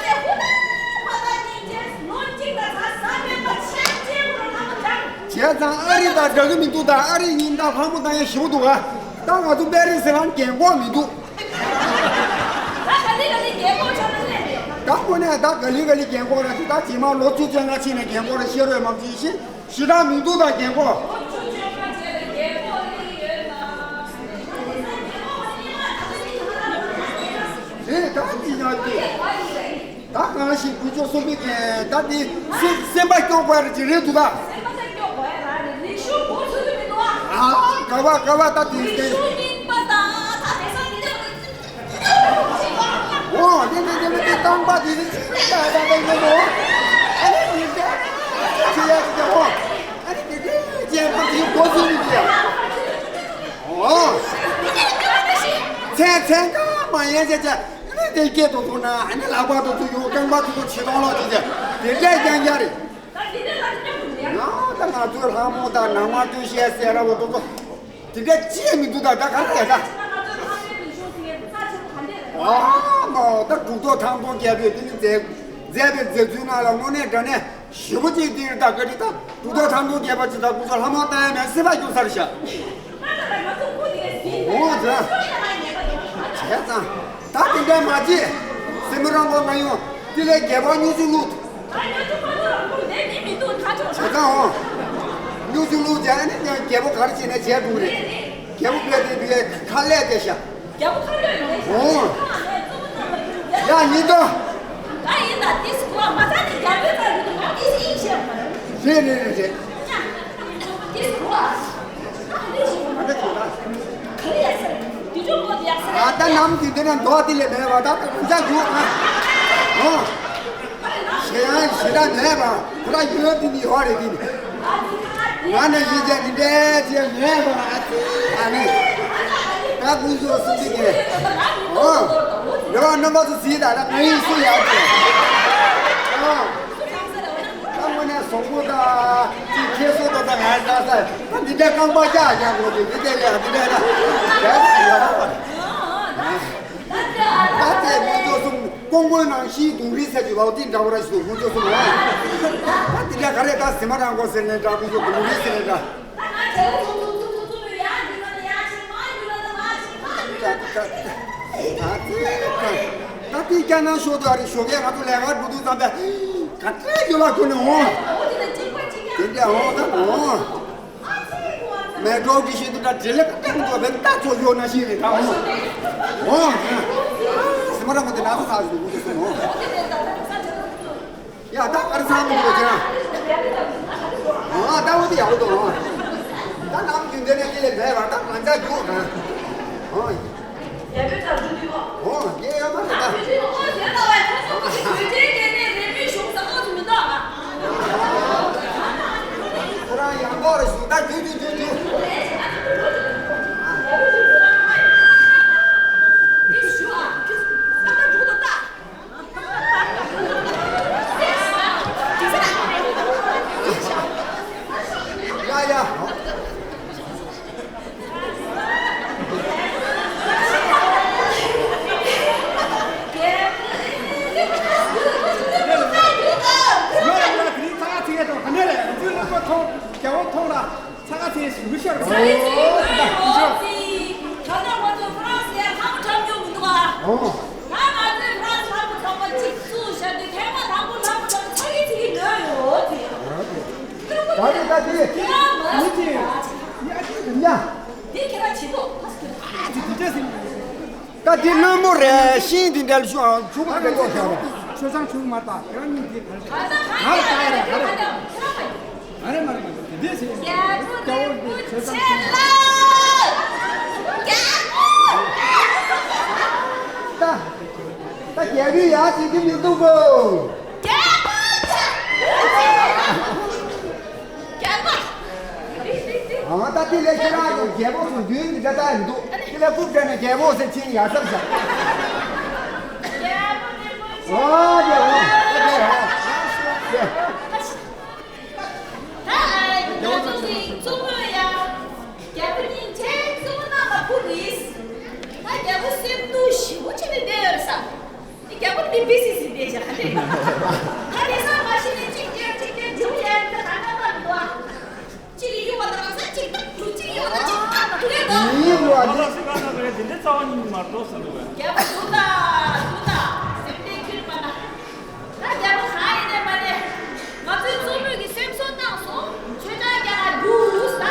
ཚེ་ཧུར་ཐག་ཧུར་ཐག་གཉིས་བྱས་ལོ་གཅིག་ལ་ཚ་ཟ་མེད་པ་ཆད་ཅེས་ཁོ་རང་ལ་མོ་སྦྱངས། བྱས་ཙང་ཨ་རི་དང་འདྲ་གི་མི་འདུག་ད་ཨ་རི་ཡིན་ད་ལྷ་མོ་དང་ཡང་ཞུ་འདུག་ག་ད་ང་ཚོ་པེ་རི་སི་ལ་རྒན་གོག་མི་འདུག་ད་ག་ལེ་ག་ལེ་རྒན་གོག་ཆགས་ན་ནས། ད་དངོས་གནས་ད་ག་ལེ་ག་ལེ་རྒན་གོག་ར་ཞིག་ད་རྗེས་མ་ལོ་བཅུ་བཅོ་ལྔ་ཕྱིན་ནས་རྒན་གོག་ར་ཤེས་རོགས་མང་ཅིག་ཤིང་ཞེ་དྲག་མི་འདུག་ད་རྒན་གོག་ལོ་བཅུ་བཅོ་ལྔ་བྱས་ནས་རྒན་གོག་ལེ་ཡོད་ན། རེད་ད་ཅི་ཡང་དེ། ནང་བཞིན་དགུ་བཅུ་གསུམ་པའི་རྒྱན་ད་དེ་སེམས་སེམས་པ་སྐྱོ་དགོས་རེད་ཅིག་རེད་འདུག་ད། སེམས་པ་སྐྱོ་དགོས་ར་རེད། རིག་གཞུང་འགོ་ཚུགས་ཀྱི་མི་འདུག་ཨ། ཨ་ག་བ་ག་བ་ད་དེ་རིག་གཞུང་རྙིང་པ་དང་ད་དེ་ས་དེ་འདྲ་རེད། འོ་དེ་དེ་དེ་དེ་རྐང་པ་དེ་དེ་ཅི་ད་ད་ད་ཡོད་འོ། ཨ་ནི་དེ་དེ་ཅི་ཡ་ཅི་འོ། ཨ་ནི་དེ་དེ་ཅི་ཡ་ད་དེ་འགོ་ཚུགས་ཀྱི་ཡ། འོ། མཚན་མཚན་ཀ་མ་ཡན་ཅེ་ཅེ། ཨ་ནི་དེ་སྐད་དུ་ཐུག་ན་ཨ་ནི་ལག་པ་དུ་ཐུག་ཡོང་རྐང་པ་དུ་ཐུག་ཆེ་མཐོང་ལོག་ཅི་ཅེ། དེ་འདྲས་རྐྱང་རྐྱང་རེད། ང་ད་ང་ཚོའི་ལྷ་མོ་དང་ནང་མ་ཏུ་ཤེས་ཟེར་ར་བོ་དུ་ཚོ། དེ་འདྲ་ཅི་ཡང་མི་འདུག་ད་ད་ག་རེ་ད། ཨ་མ་ད་གྲུབ་ཐོབ་ཐང་སྟོང་རྒྱལ་པོས་དེ་ནི་མཛད་མཛད་པའི་མཛད་ཚུལ་ནང་ལ་དངོས་གནས་དྲང་གནས་ཞེ་པོ་ཅིག་འདིར་ད་ག་རེ་ད་གྲུབ་ཐོབ་ཐང་སྟོང་རྒྱལ་པོ་ཅིག་ད་ཁོ་ཚོ་ལྷ་མོ་ལྟ་ཡ་མེད་སེམས་པ་སྐྱོ་ས་རེད་ཤག་འོ་ཙང་། བྱས་ཙང་། ད་དེ་འདྲ་མ་བྱེད། སེ་མོ་རང་གོ་ང་ཡོང་དེ་ལས་རྒྱལ་པོ་སྨྱུག་ཆུ་བླུགས། བྱས་ཙང་འོ། སྨྱུག་ཆུ་བླུགས་བྱས་ནས་ཀྱང་རྒྱལ་པོ་ག་རེ་བྱས་ནས་བྱས་འདུག་རེད། རྒྱལ་པོ་ཕེབས་ཏེ་དེ་ལས་ཁ་ལས་བསྡད་ཤག་རྒྱལ་པོ་ཁ་ལོས་ཡོད་ཤག་འོ། ཁ་ལས་གཙོ་བོ་ན་ཡོད་ཤག་ཡ་ཡིན་ད། ད་ཡིན་ད་དེ་སུ་བ་མ་ཚ་ནི་རྒྱལ་པོའི་ཚ་ཡོད་དུ་མ་དེ་ཤི་ཡིན་ཤེས་མ་རེད། རེད་རེད་རེད་རེད། དེ་སུ་བ། ཨ་ད་ནམ་དུས་དེ་ན་མདོ་དེ་ལས་མེད་པ་ད་རང་ཅག་རྒྱུག་ཨ། ཨོ། ཞེ་ཡང་ཞེ་དྲག་མེད་པ་ཁོ་ར་ཡོད་དེ་ནི་ཡོད་རེད་དེ་ནི། ང་ནི་ཡིན་ཅག་འདི་འདྲའི་ཅི་མེད་པ་ཨ་ཙི་ཨ་ནི། ད་ཀུན་སྤྱོད་སུ་ཅིག་གི། ཨོ། རེ་བ་རྣམ་པ་ཚོ་གཟིགས་ད་ད་ང་ཡིན་སུ་ཡག་གི། ཨོ། ད་དངོས་གནས་བཟང་པོ་དང་ཅིག་ཁྱེད་ཚོ་ད་ད་ང་ལྟ་ས་ད་འདི་འདྲ་རྐང་པ་བཀྱག་རྒྱག་དགོས་ཀྱི་འདི་འདྲ་ཡ་འདི་འདྲ་ད་ད་ད་ཡ་ད་ད་ད་ད་དེ་མི་ཚོ་གསུམ་ཀོང་པོའི་ནང་ཤིའི་གདུང་རིས་ཟེར་གྱི་ལའོ་ཏི་འདྲ་བོ་ར་ཞིག་འདུག་མི་ཚོ་གསུམ་ལ་ད་འདི་འདྲ་ག་རེ་ད་ཟི་མ་རང་གོ་ཟེར་ནས་འདྲ་མི་ཚོ་གདུང་རིས་ཟེར་ནས་འདྲ། ད་དེ་སྐྱ་ནང་ཤོག་དུ་ཨ་རི་ཞོགས་ཀས་ང་ཚོ་ལས་ཀ་འགྲོ་དུས་ཙམ་པས་ག་ཚད་ཡོད་ལ་ཁོ་ནས་འོང་། དེ་འདྲ་འོང་ད་འོང་། མེ་ཏོག་གི་ཤིན་ཏུ་འདྲ་འདྲེ་ལེ་ཀ་ཏང་འགྲོ་བའི་རྟ་ཚོ་ཡོད་ན་ཤི་རེད་ད་འོང་། འོང་། སི་མ་ར་མོ་དེ་ན་ཚ་ཚ་ཞིག་འདུག་གོ་དེ་སོང་འོང་། ཡ་ད་གར་ཚང་མི་འདུག་ཅེ་ན། ཨ་ད་འོ་དེ་ཡག་པོ་འདུག་ཨ། ད་ནམ་རྒྱུན་དེ་ནས་དེ་ལས་མེད་པར་ད་ང་ཚ་རྒྱུག་ཨ། ཨོ། ཨོ་དེ་ཡག་པོ་རེད་ད། ཁོ་རང་ཡང་འདོགས་རེ་ཞུ་ད་རྒྱུག་རྒྱུག་རྒྱུག་རྒྱུག་ཡ་ཡ། ཚ་ཁ་ཚེ་ཞིག་མི་ཤར་བ། ཚ་ཁ་ཚེ་ཞིག་མི་ཤར་བ། ད་ང་ཚོའི་ཧྥ་རན་སི་ལ་ཧ་གོ་ཁྲམ་ཡོང་མི་འདུག་ཨ། ཨོ། ང་ང་ཚོའི་ཧྥ་རན་སི་ཧ་གོ་ཁྲམ་པ་གཅིག་བཙུགས་བཞག་དུས་ཐེངས་མ་དང་པོ་ལབ་པ་ཙམ་ཚ་གི་ཚིག་གི་ཉོས་ཡོད་དེ། ད་རེས་ད་དེ་ཡ་མ་ཡ་ཅི་ཡ་ཅི་ཡ། དེ་ཁྱེད་རང་བྱེད་དོ། ཨ་ཅི་དེ་འདྲ་ཟེར། ད་དེ་བླུན་པོ་རེད་ཤིང་དེ་འདྲ་ལ་ཤོག་ཆུང་མ་རེད་ཡོད་ཤག་རེད། ཆོས་ཚང་ཆུང་མ་ད་ཁྱེད་རང་གཉིས་དེ་ག་རེ་ང་ལ་ད་རེད་ད་རེད། ཨ་རེ་མ་རེ་མ་རེ་དེ་ཟེར། རྒྱལ་པོ་རིན་པོ་ཆེ་ལ། རྒྱལ་པོ། ད་ད་རྒྱལ་པོའི་ཡ་ཅིག་གི་མི་འདུག་གོ། རྒྱལ་པོ། རྒྱལ་པོ། ཨ་ད་དེ་ལས་ཁྱེད་རང་ཡང་རྒྱལ་པོ་སུ་འདུལ་མི་འདྲ་ད་ཡང་འདུག་དེ་ལས་རྐུབ་བྲལ་ནས་རྒྱལ་པོ་ཟེར་ཕྱིན་ཡ་ཟབ་ཟབ། རྒྱལ་པོ་རིན་པོ་ཆེ། ཨོ་རྒྱལ་པོ་རྒྱལ་པོ། ད་ཨ་ཡི་ང་ཚོ་གི་གཙོ་བོ་ཡ། རྒྱལ་པོ་སྙིང་རྗེ་གཙོ་བོ་རྣམ་པ་ཕུག་ཡིས། ད་རྒྱལ་པོ་སེམས་སྡུག་ཞེ་པོ་བྱས་ནས་བསྡད་ཡོད་ས། འདི་རྒྱལ་པོ་འདི་བི་སི་སི་བསྡད་བཞག་ག་འདྲས། ད་དེ་སང་མ་ཤི་ནས་གཅིག་བརྒྱབ་གཅིག་བརྒྱབ་འཇུག་ཡ་ཡིན་ད་ག་འདྲ་བ་འདུག་ཨ། གཅིག་གིས་གཡུག་པ་དང་ས་གཅིག་ཏུ་གཅིག་གཡུག་པ་གཅིག་ཨ་ད་དེ་འདྲས་འདུག་ཡིན་རུང་ཨ་ནི། ད་ས་ག་ན་ག་རེ་འདི་འདྲས་རྩ་བ་ཉིད་ནས་མ་གཏོགས་ཟེར་འདུག་བས། རྒྱལ་པོ་འདུག་ད་འདུག་ད་སེམས་ལྡན་ཁྱོད་མ་ན། ད་རྒྱལ་པོ་གང་ཡིན་ནས་མ་ནས། ང་ཚོའི་གཙོ་མོས་ཀྱི་སེམས་གསོ་བཏང་སོང་། ཆོས་ཆང་རྒྱག་འདུག་ས།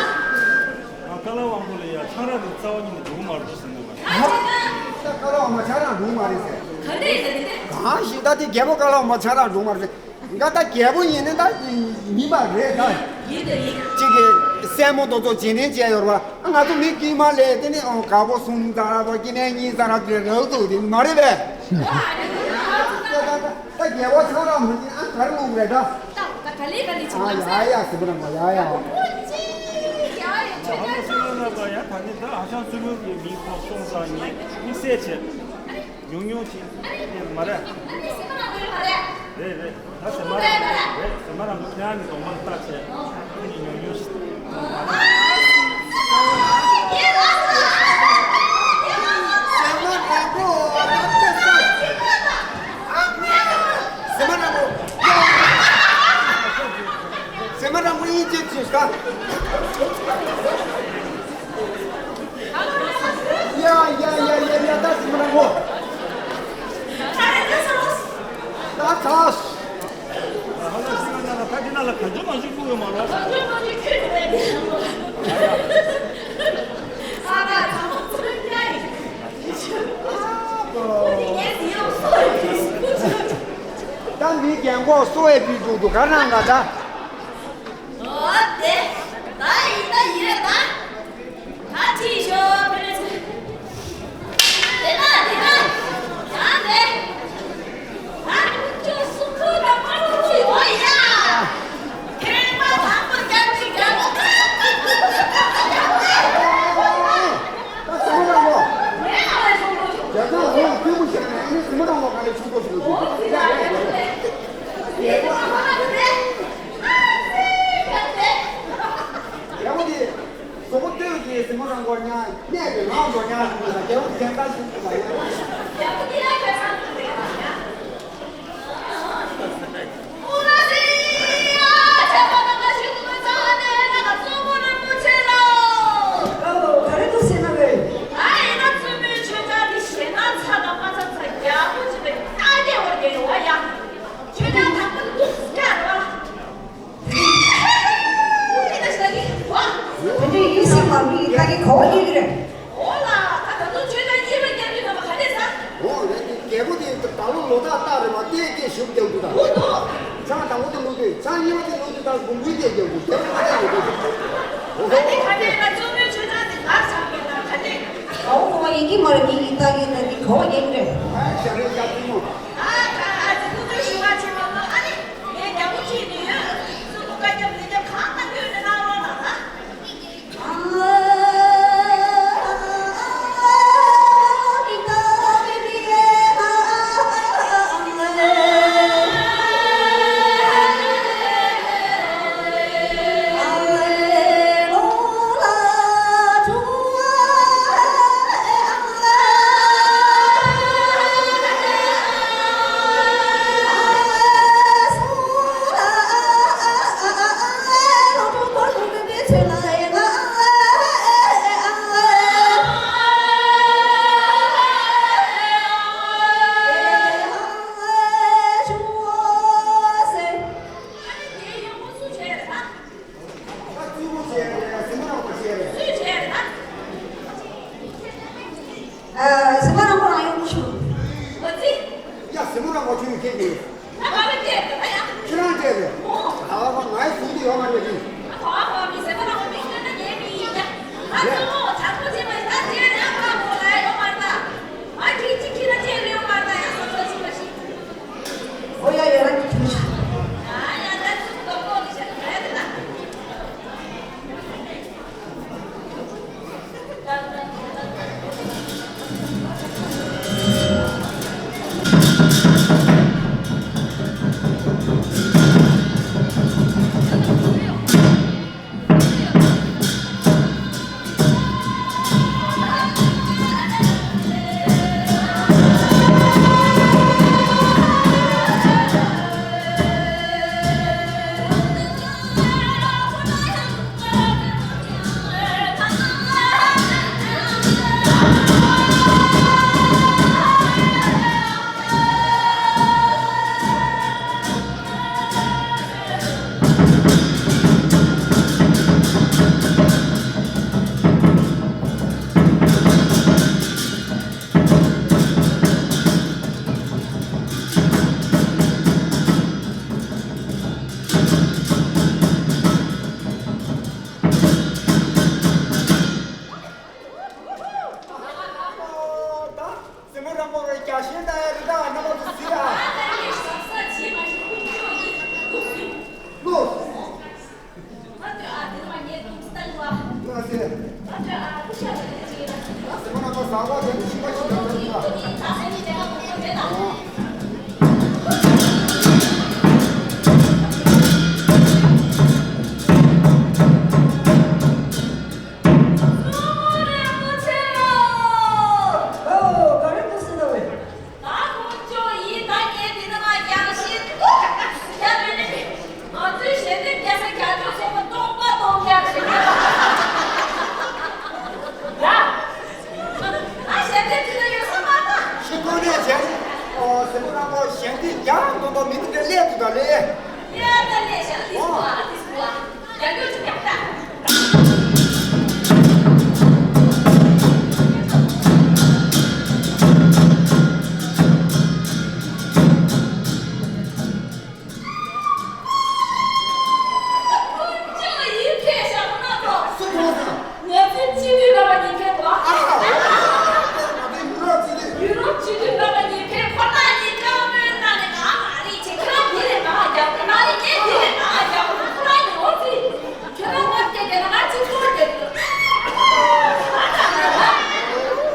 ང་ཀ་ལ་དབང་པོ་ལ་ཡ་ཆང་རག་དེ་རྩ་བ་ཉིད་ནས་འདུག་མ་རེད་ཟེར་ནས་བ། ད་ཆེ་ན། ད་ཀ་ལ་དབང་པོ་ཆང་རག་འདུག་མ་རེད་ཟེར། ག་འདྲ་ཡིན་ཟེར་ནས། གང་ཞིག་ད་ ད་དེ་རྒྱལ་པོ་བཀའ་སློབ་མ་ཆང་རག་འགྲོ་མ་རེད། ང་ད་རྒྱལ་པོ་ཡིན་ནི་ད་ཡིན་པ་རེད་ད། ཡིན་ད་ཡིན། གཅིག་གིས་སྲས་མོ་དེ་ཚོ་རྗེས་དྲན་བྱས་ཡོད་རེད་བ། ང་ཚོ་མི་དཀྱུས་མ་ལས་དེ་ནི་ཨོ་དཀར་པོ་གསུམ་ཙམ་ར་དང་སྐྱེ་གནས་གཉིས་ཙམ་ར་དེ་རག་འདུག་དེ་མ་རེད་པས། ད་རྒྱལ་པོ་ཆང་རག་མ་བྱིན་ཨ་ག་རེ་ལུག་རེད་ད། ད་ད་ག་ལེ་ག་ལེ་བྱིན་ཨ་ལབ་ས། ཡ་ཡ་ཟེར་བ་རང་ག་ཡ་ཡ། ཨོ་ཅི་ཡ་ཡ་ཆོས་ཨ་ཅག་མ་སུ་ལ་ན་པ་ཡ་ད་ནི་ད་ཨ་ཞང་སུ་ལུ་གི་མིང་ཐོག་སོང་ཙང་ངས་དམིགས་བསལ་བྱས། ཉུང་ཉུང་ཅིག་ཡིན་མ་རེད། རེད་རེད། ད་ཟེར་མ་རང་རེད། ཟེར་མ་རང་ཁྱེད་རང་གི་གདོང་པ་ལྟ་བྱས་ཁྱེད་ཀྱི་ཉུང་ཉུང་ཞིག་ཡིན་མ་རེད། ཟེར་མ་རང་པོ་ཨ་ཏེ་ས། ཟེར་མ་རང་པོ། ཟེར་མ་རང་པོ་ཡིན་ཅེས་ཅིག་ད། ཡ་ཡ་ཡ་ཡ་ཡ། ད་ཟེར་མ་རང་པོ། ད་ཚ། ད་འདི་རྒན་གོག་སོ་ཨེ་པི་འདུག་འདུག་ག་རང་ང་ད། ཨོ་དེ། ད་ཡིན་ད་ཡིན་རེད་ད། ད་ཁྲིད་ཤོག་ཕེ་རེ་ཚེ། དེ་ན་དེ་ན། ཡང་དེ། ད་ཁྱོད་སུ་ཁུ་ད་མ་ཁུ་ཡོད་ཡ། ཁེ་མ་ད་མ་རྒྱབ་ཅིག་རྒྱབ། ད་སུ་ཁུ་ད་མ། རྒྱ་ཚང་ཧོང་སྐྱིད་པོ་བྱས་ནས་ཨ་ནི་སི་མ་རང་ལོ་ག་ལེ་ཆུང་ཀོ་ཞིག་ལ་ཞུགས། ཡག་པོ་དེ། གཟུགས་པོ་སྟོད་ཀྱི་སི་མ་རང་སྐོར་ཉག་གནས་ཀྱི་ལང་འགྲོ་ཉག་ཞུགས་ལ་རྒྱལ་པོ་གཞན་དག་ཞུགས་ལ་ཡ། དེ་འདྲའི་ཡིད་སེམས་པ་མི་ཡི་ད་གི་གོ་བ་ཡིན་གི་རེད། འོ་ལ། ད་ད་དུང་ཆོས་ད་ཡིད་མ་རྒྱབ་ཀྱི་ན་མ་ག་ནས་ས། འོ་རེད་དེ་རྒྱལ་པོ་དེ་ད་ལོ་ལོ་ཏག་ཏག་རེད་མ་བལྟས་སྐད་ཞུགས་རྒྱག་དུས་ད། འོ་དོ། ཆང་དང་པོ་དེ་ལུག་དུས་ཆང་གཉིས་པ་དེ་ལུག་དུས་ད་དགུང་འབུའི་སྐད་རྒྱག་དུས་རྒྱལ་པོ་ཁ་ཏས་ཡོད་དུས། འོ་ད་དེ་ག་ནས་ད་གཙོ་བོའི་ཆོས་ད་དེ་ལ་ཆགས་པའི་ད་ག་ནས། གོ་བ་ཡིན་གི་མ་རེད། མི་ཡི་ད་གི་ད་གི་གོ་བ་ཡིན་གི་རེད། ཨ་ཞབས་རེ་རྒྱག་གི་མོ། ཨ་ད་ཨ་ཙི་ཐུགས་རྗེ་ཞུ་བ་ཆེ་བ་མ་ཨ་ནི། ངས་རྒྱ་མོ་ཁྲིད་ནས་ཡོད། སུ་ལུ་བཀའ་རྒྱ་མི་རྒྱ་གང་གནང་གི་ཡོད་ན་གནང་རོགས་གནང་ཨ། མི་དེ་འདྲ་སླེབས་འདུག་ད་ལེ། ཡ་ད་ལེ་ཤ་ཏིས་ཀོ་ཨ་ཏིས་ཀོ་ཨ། ཡ་ཡོ་ཅི་ཡ་ད། ཅང་ཡིན་ཕེ་ཤ་ཁོ་ན་ཏོ། སུ་ཁོ་ན། ང་ཚོའི་སྤྱི་འཐུས་རྣམ་པ་གཉིས་ཕེབས་པ། ཨ་ཧ། ང་ཚོའི་ཡུ་རོབ་སྤྱི་འཐུས། ཡུ་རོབ་སྤྱི་འཐུས་རྣམ་པ་གཉིས་ཕེབས་ཁོ་ན་གཉིས་བཀའ་མོལ་གནང་ནས་ང་མ་རེད་ཅེས་ཁྱེད་རང་འདི་ལས་མང་བ་རྒྱག་གི་མ་རེད། ངས་འདི་ལས་མང་བ་རྒྱག་གི་ཁོ་རང་ནས་འོ་ཙི་ཁྱེད་རང་ངར་སྐད་རྒྱག་ན་ང་གཅིག་པོ་རྒྱག་གི་ང་དང་ང་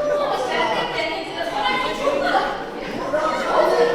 ང་ཁོ་ཞལ་ཏེ་དེ་ནས་ཁྱེད་རང་ཁོ་རང་གཉིས་ཆུང་ངུ་ལ་འོ་ཙི།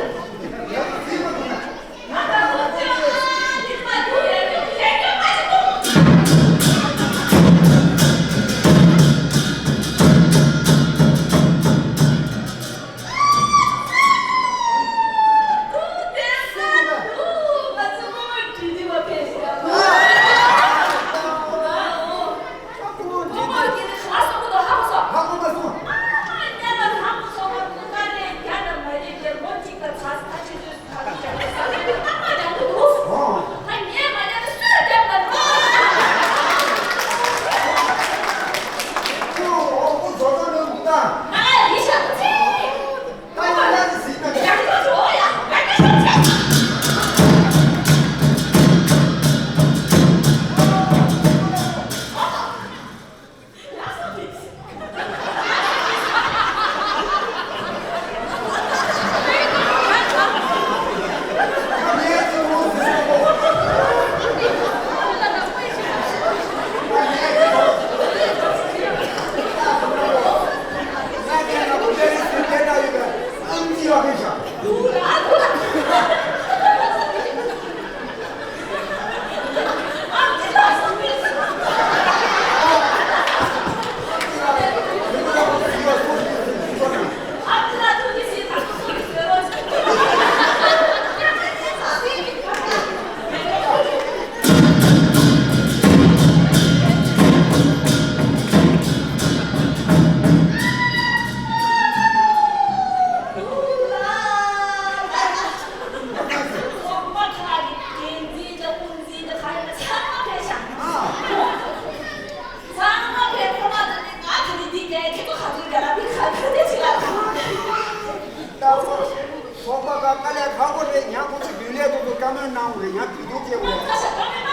ཚོགས་པ་ཁག་དཀའ་ལས་ཁག་པོ་རེད། ཡང་ཁོ་ཚོ་རྒྱུན་ལས་ཐོག་ཏུ་བཀའ་མོལ་གནང་དགོས་རེད། ཡང་དུས་དེ་སྐྱེ་དགོས་རེད།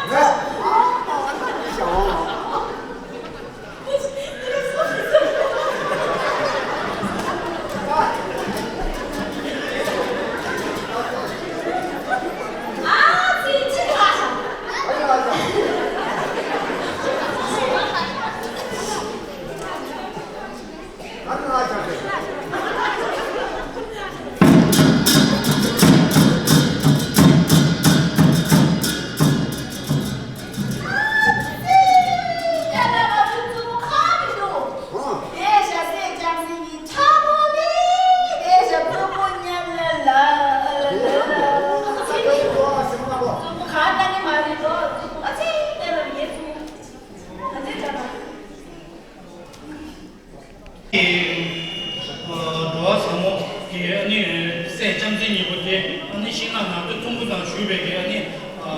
ང་ཨ་མ་ཨ་མ་མི་ཤ་འོང་། འགྲོ་བ་ཟབ་མོ་གི་ཨ་ནི་སྲས་ལྕམ་སྲིང་གཉིས་པོ་དེ་ཨ་ནི་ཤིང་ནགས་ནགས་ཚལ་ཚོམ་བུ་དང་བཞུགས་པའི་གི་ཨ་ནི་ཨ་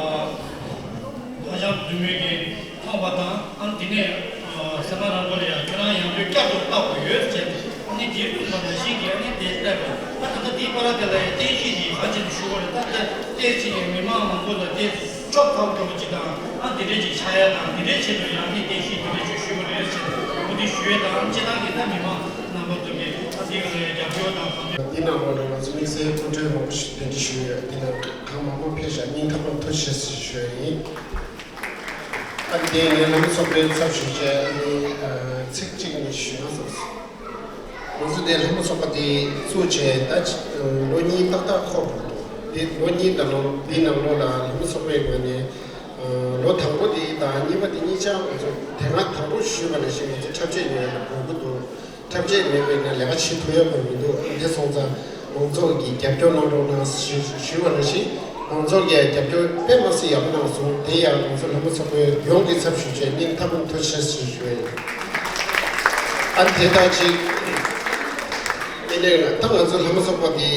ལྷ་ལྕམ་བདུད་མོའི་གི་མཐོང་བ་དང་ཨ་ནི་དེ་ནས་ཨ་སེམས་ནང་ལ་ཡང་ཁྱོད་རང་ཡང་དོན་བསྐྱར་དུ་བརྟག་དགོས་ཡོད་ཅེས་ཨ་ནི་དེ་གསུངས་པ་ནང་བཞིན་གྱི་ཨ་ནི་དེ་བལྟས་པ་ཨ་ད་ལྟ་དེའི་བར་དེ་ལ་ཡང་བསྟན་བཤིག་དེ་ག་ཅིག་ཞུ་བ་རེད། ད་ལྟ་བལྟས་ཅིག་མི་མང་མང་པོ་ལ་དེ། ཅོག་ཐོག་ཐོག་ཅིག་དང་ཨ་འདི་འདྲས་ཅིག་ཆགས་ཡ་དང་འདི་འདྲས་ཆེད་དུ་ཡང་ནི་བསྟན་བཤིག་འདི་འདྲས་ཅིག་ཞུས་པ་རེད་ཟེར་ནས་འོ་འདི་ཞུ་ཡས་དང་སྤྱི་བཏང་གི་ད་མི་མང་རྣམ་པ་ཚོ་གིས་ཨ་འདི་ག་ལ་ཡ་རྒྱབ་སྐྱོར་དང་གང་འདྲ། འདི་ནང་ལོགས་ལ་ང་ཚོ་དམིགས་བསལ་སྐུ་མགྲོན་མང་པོ་ཞིག་གདན་འདྲེན་ཞུས་ཡོད། འདི་ནང་གང་མང་པོ་ཕེབས་ཤག་སྙིང་ཐག་པ་ཐུགས་རྗེ་ཆེ་ཞུ་ཡ་ཡིན། ཨ་འདི་ངའི་ལྷ་མོ་ཚོགས་པའི་ཚབ་ཞུས་བྱས་ཨ་ནི་ཚིག་གཅིག་གཉིས་ཞུས་ན་བསམ་སོང་། ང་ཚོ་འདི་ལྷ་མོ་ཚོགས་པ་འདི་བཙུགས་བྱས་ད་ལོ་གཉིས་ཏག་ཏག་འཁོར་འགྲོ་འདུག་འདི་ལོ་གཉིས་ད་ལོ་འདི་ནང་ལོགས་ལ་ལྷ་མོ་ཚོགས་པའི་ངོས་ནས་ལོ་དང་པོ་འདི་དང་གཉིས་པ་འདི་གཉིས་ཆ་ང་ཚོ་དེ་སྔ་དང་པོ་ཞུས་པ་ནང་བཞིན་ང་ཚོ་འཁྲབ་ཆས་ཉོ་ཡ་ལ་དགོས་ཀྱི་འདུག་འཁྲབ་ཆས་མེད་པའི་ནང་ལས་ཀ་བྱེད་ཐུབ་ཡ་དགོས་མི་འདུག་དེ་སོང་ཙང་། མང་ཚོགས་ཀྱིས་རྒྱབ་སྐྱོར་གནང་རོགས་གནང་ཞུ་ཞུས་པ་ནང་བཞིན་མང་ཚོགས་ཀྱིས་རྒྱབ་སྐྱོར་དཔེ་མ་སྲིད་ཡག་པོ་གནང་སོང་། དེ་ཡང་ང་ཚོ་ལྷ་མོ་ཚོགས་པའི་ཡོངས་ཀྱི་ཚབ་ཞུས་བྱས་སྙིང་ཐག་པ་ནས་ཐུགས་རྗེ་ཆེ་ཞུ་ཞུ་བ་ཡིན། ཨ་དེ་དག་ཅིག་དེ་ནས་ད་ང་ཚོ་ལྷ་མོ་ཚོགས་པ་དེ་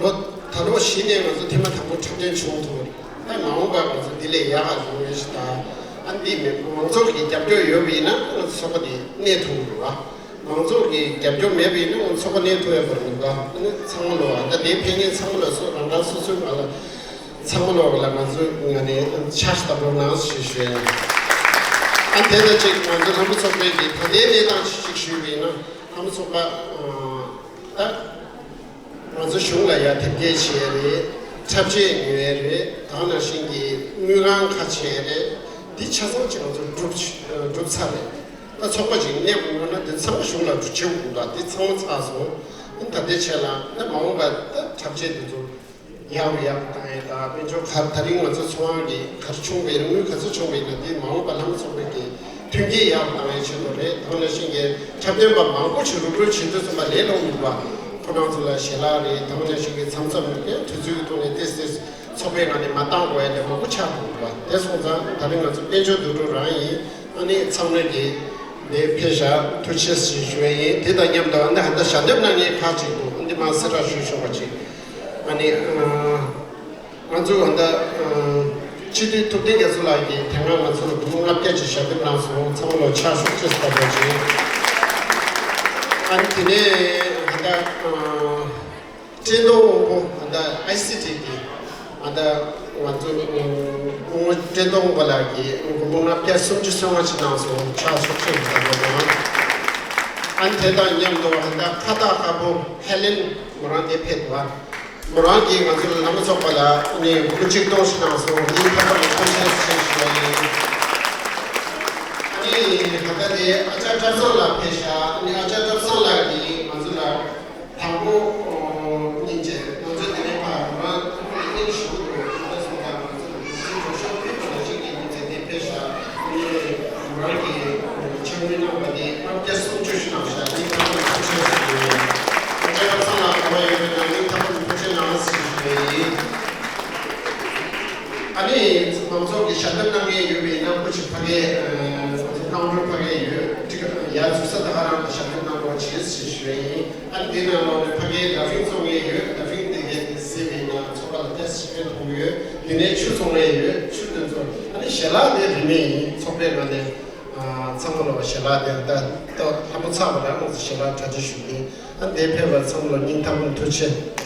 ལོ་ ད་ལོ་གཞི་ནས་ང་ཚོ་ཐེངས་མ་དང་པོ་འཁྲབ་སྟོན་བྱུང་ཐུབ་རེད། ད་མ་འོངས་པར་ང་ཚོ་འདི་ལས་ཡག་ག་ཡོང་ངེས་ཤིག་དང་། ཨ་འདི་མི་མང་ཚོགས་ཀྱི་རྒྱབ་སྐྱོར་ཡོད་པ་ཡིན་ན་ང་ཚོ་ཚོགས་པ་འདི་གནས་ཐུབ་འགྲོ་བ། མང་ཚོགས་ཀྱི་རྒྱབ་སྐྱོར་མེད་པ་ཡིན་ན་ང་ཚོ་ཚོགས་པ་གནས་ཐུབ་ཡ་བར་མི་འདུག་ཨ་ནི་ཚང་མ་ལོ་ཨ་ད་དེའི་ཕན་ངེས་ཚང་མ་ལ་སོ་རང་རང་སོ་སོའི་ང་ལ་ཚང་མ་ལོ་ལ་ང་ཚོ་ང་ནས་ཆ་ཞིག་བཏབ་རོགས་གནང་ཞེས་ཞུ་ཡ་ཡིན། ཨ་དེ་ལ་གཅིག་ང་ཚོ་ལྷ་མོ་ཚོགས་པའི་གི་ད་ལྟའི་གནས་སྟངས་ཅིག་ཞུས་པ་ཡིན་ན་ལྷ་མོ་ཚོགས་པ་ད། ང་ཚོ་གཞུང་ལ་ཡ་དེབ་སྐྱེལ་བྱས་རེད། འཁྲབ་ཆས་ཉོས་རེད། ད་ག་ནང་བཞིན་གྱི་དངུལ་ཁང་ཁ་ཕྱེ་རེད། འདི་ཆ་ཚང་ཅིག་ང་ཚོ་བསྒྲུབས་བསྒྲུབས་ཚར་རེད། ད་ཚོགས་པ་ཅིག་གནས་དགོས་ན་འདི་ཚང་མ་གཞུང་ལ་བསྒྲུབས་བྱེད་དགོས་འདུག་འདི་ཚང་མ་ཚར་སོང་། ཨ་ད་ལྟའི་ཆེད་ལ་ད་མ་འོངས་པ་ད་འཁྲབ་ཆས་འདི་ཚོ་ཡག་རུ་ཡག་རུ་བཏང་ཡས་ད་དཔལ་འབྱོར་ག་ད་རིང་ང་ཚོ་ཚོང་དབང་གི་ག་རེ་བྱུང་བའི་དངུལ་ག་ཚོད་བྱུང་བའི་ན་འདི་མ་འོངས་པ་ལྷ་མོ་ཚོགས་པའི་གི་མཐུན་རྐྱེན་ཡག་པོ་བཏང་ཡའི་ཆེད་དུ་རེད། དེ་ནང་བཞིན་གྱི་འཁྲབ་སྟོན་པ་མང་པོ་ཞིག་རུབ་རུབ་བྱེད་དུས་ཙམ་པ་ལས་སླ་པོ་མི་འདུག་པ། ཁོ་རང་ཚོ་ལ་ཞལ་ལག་རེད། དེ་ནང་བཞིན་གྱི་མཚམས་མཚམས་ནས་དུས་ཚོད་ཀྱི་ཐོག་ནས་ཏོག་ཙམ་ཚོགས་པའི་ངང་ནས་མ་བཏང་དགོས་ཡ་ལས་མང་པོ་ཆགས་འདུག་པ། དེ་སོང་ཙང་ད་རིང་ང་ཚོ་དཔལ་འབྱོར་བསྡུ་རུབ་རང་ཡིན། ཨ་ནི་ཚང་མས་ཀྱི་འདི་ཕེབས་ཤག་ཐུགས་རྗེ་ཆེ་ཞུ་བ་ཡིན། དེ་དང་མཉམ་དུ་ཨ་ནི་ཧ་ད་ཞལ་འདེབས་གནང་མཁན་ཁག་ཅིག་འདུག་ཨ་འདི་མ་སེ་ར་ཞུ་ཆོག་པ་ཅིག་ཨ་ནི་ཨ། ང་ཚོ་ད་ལྟ་སྤྱི་འཐུས་ཐུབ་བསྟན་རྒྱ་མཚོ་ལགས་ཀྱིས་དེ་སྔ་ང་ཚོ་ལ་སྒོར་མོ་ལྔ་བརྒྱ་ཅིག་ཞལ་འདེབས་གནང་སོང་། ཚང་མ་ལ་ཕྱག་ཤུགས་ཆེ་ཙམ་བརྒྱབ་ཅིག་ཨ་ནི་དེ་ནས་ད་ལྟ་བཀྲས་མཐོང་དབང་པོ་ད་ལྟ་ཨའི་སི་ཊི་གི་ད་ལྟ་ང་ཚོ་དབང་པོ་བཀྲས་མཐོང་དབང་པོ་ལགས་ཀྱིས་སྒོར་མོ་ལྔ་བརྒྱ་སུམ་ཅུ་སོ་ལྔ་ཅིག་གནང་སོང་། ཕྱག་ཤུགས་ཆེ་ཙམ་བརྒྱབ་སོང་། ཨ་ནི་དེ་དང་མཉམ་དུ་ད་ལྟ་ཁ་བཏགས་དཀར་པོ་ཧེ་ལེན་མོ་རང་དེ་ཕེབས་འདུག་མོ་རང་གིས་ང་ཚོ་ལ་ལྷ་མོ་ཚོགས་པ་ལ་ནི་སྒོར་མོ་ཆིག་སྟོང་ཞིག་གནང་སོང་། སྙིང་ཐག་པ་ནས་ཐུགས་རྗེ་ཆེ་ཞུ་བ་ཡིན། ཨ་ནི་ད་ལྟ་དེ་ཨ་ཅག་བཀྲ་བཟང་ལགས་ཕེབས་ཤག་ཨ་ནི་ཨ་ཅག་བཀྲ་བཟང་ལགས་ཀྱིས་ང་ཚོ་ལ་དང་པོ་སྙིང་རྗེ་ང་ཚོ་དེ་ནས་ཕར་མོ་རང་ཐུགས་ལ་སྙིང་ཞུ་འདུག་ད་སོང་ཙང་ང་ཚོ་ལ་སྲིད་སྐྱོང་མཆོག་ཕེབས་པ་ནང་བཞིན་གྱི་སྙིང་རྗེ་དེ་ཕེབས་ཤག་ཨ་ནི་མོ་རང་གིས་ཕྱག་དངུལ་གནང་བ་དེ་ལྔ་བརྒྱ་སུམ་ཅུ་ཞིག་གནང་ཤག་སྙིང་ཐག་པ་ནས་ཐུགས་རྗེ་ཆེ་ཞུ་གི་ཡོད། ཨ་ཅག་བཀྲ་བཟང་ལགས་ག་པར་ཡོད་པ་ཡིན་ན་སྙིང་ཐག་པ་ནས་ཐུགས་རྗེ་གནང་ཞེས་ཞུ་གི་ཡིན། ཨ་ནི་མང་ཚོགས་ཀྱི་ཞལ་འདེབས་གནང་མཁན་ཡོད་པ་ཡིན་ན་སྐུ་མཁྱེན་ཕ་གིར་ཨ་ང་ཚོ་ཀའུན་ཊར་ཕ་གིར་ཡོད། ཊི་ཀེ་ཊི་ཡར་འཛུལ་ས་ད་ག་རང་ལ་ཞལ་འདེབས་གནང་རོགས་བྱེད་ཞེས་ཞུ་ཡ་ཡིན། ཨ་ནི་དེ་ནང་ལོགས་ནས་ཕ་གིའི་ཌ་ཕིང་བཙོང་མཁན་ཡོད། ཌ་ཕིང་དེ་གའི་གཟིགས་པ་ཡིན་ན་ཚོགས་པ་ལ་ཏོག་ཙམ་ཕན་ཐོགས་ཡོད། དེ་ནས་ཆུ་བཙོང་མཁན་ཡོད། ཆུ་དེ་ཚོ་ཨ་ནི་ཞལ་ལག་དེ་རིན་མེད་ཡིན། ཚོགས་པའི་ངོས་ནས་ཨ་ཚང་མ་ལ་ཞལ་ལག་དེ་ད་ལྟ་ལྷ་མོ་ཚོགས་པ་ལ་ང་ཚོ་ཞལ་ལག་གྲ་སྒྲིག་ཞུ་གི་ཡིན། ཨ་འདིར་ཕེབས་པ་ཚང་མ་ལ་སྙིང་ཐག་པ་ནས་ཐུགས་རྗེ་ཆེ།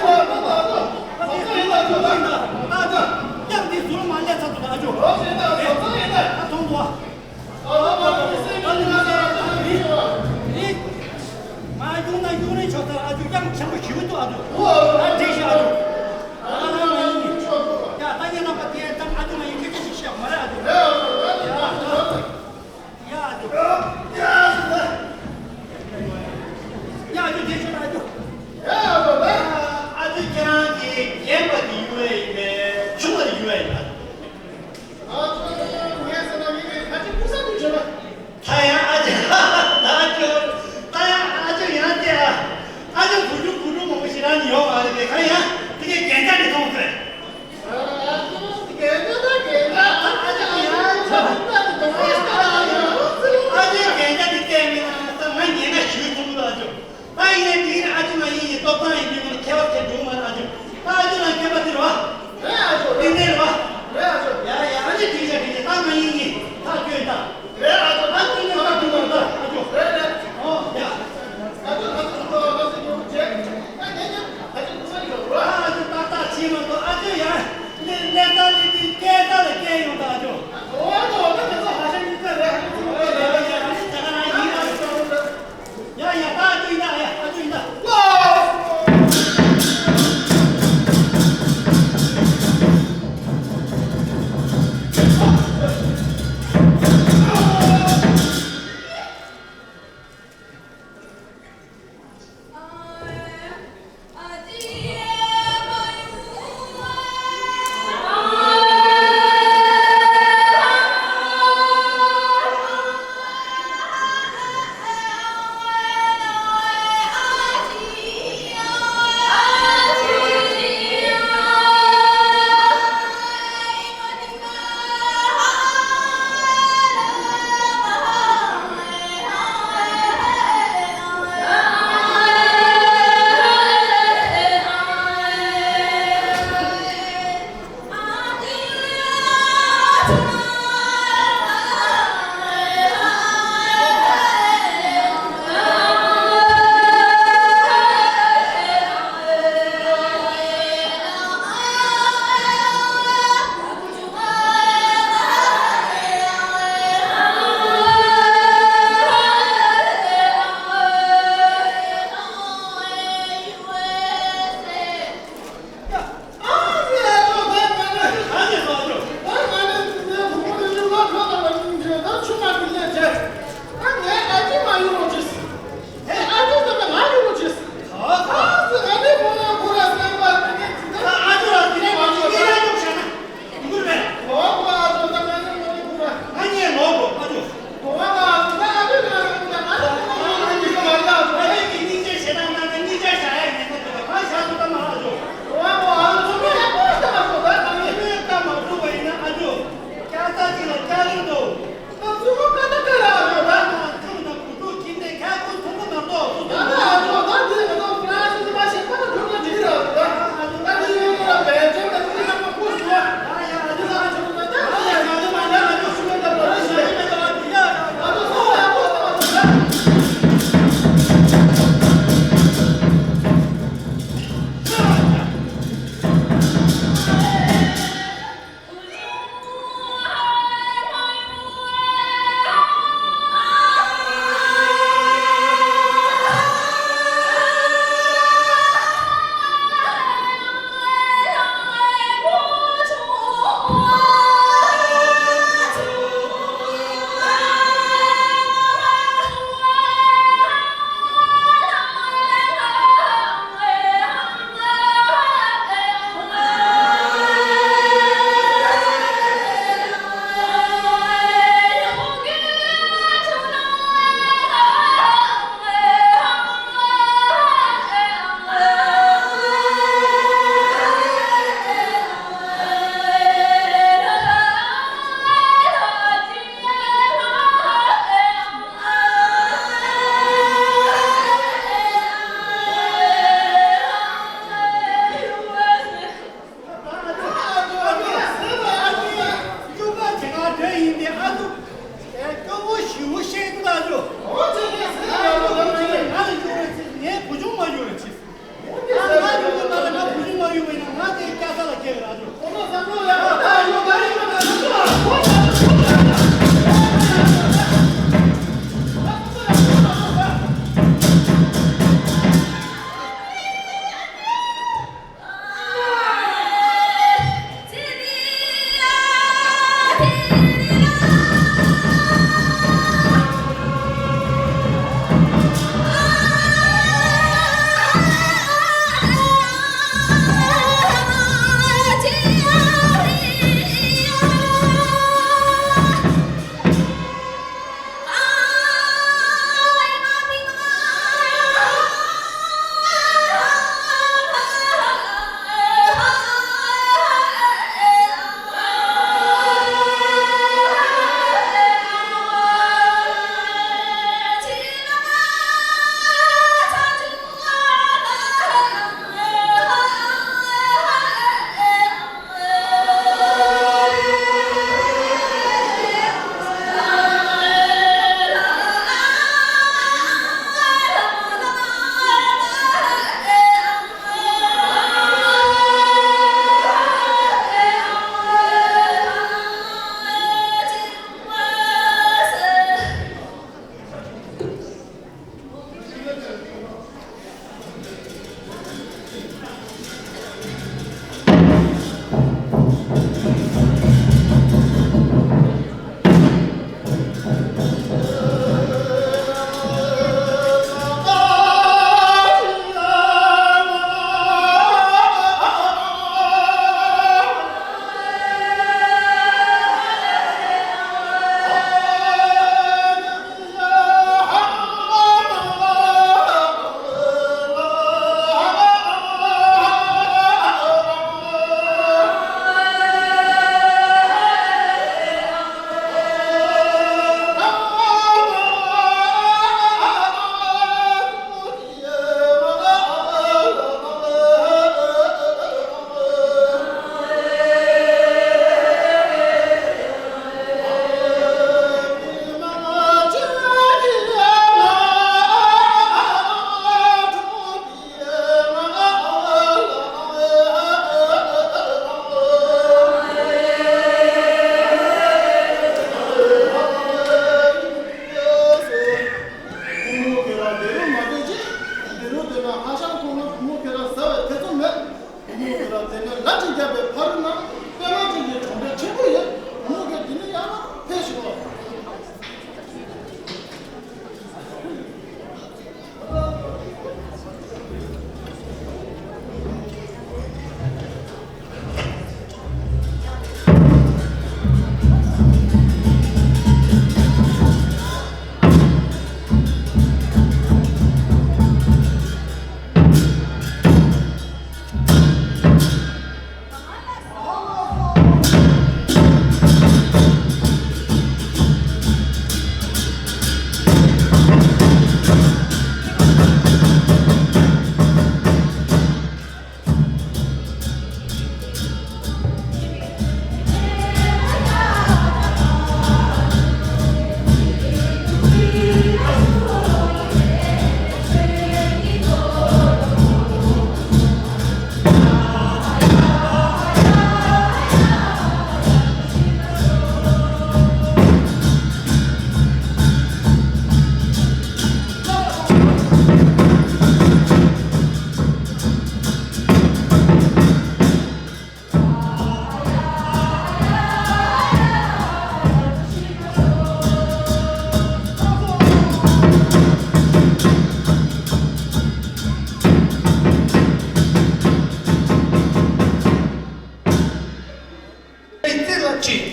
ཨ་ཅོ། ཡང་དེ་ཟུར་མ་སླེབས་ཚར་འདུག་ཨ་ཅོ། ཨ་མཐོང་འདུག་ཨ། ཨ་ཡུང་ན་ཡུང་རེ་ཆོག་ཚར་ཨ་ཅོ། ཡང་ཆེན་པོ་ཞིག་འདུག་ཨ་ཅོ། ཨ་འདྲེ་ཞིག་ཨ་ཅོ། ཨ་ལ་ལ་ཡིན། ཡ་ད་ཉེ་རྣམ་པ་དེ་ཙམ་ཨ་ཅོ་ང་ཡིན་སྐད་ཆ་ཞིག་བཤད་མ་རེད་ཨ་ཅོ། ཡ་ཨ་ཅོ།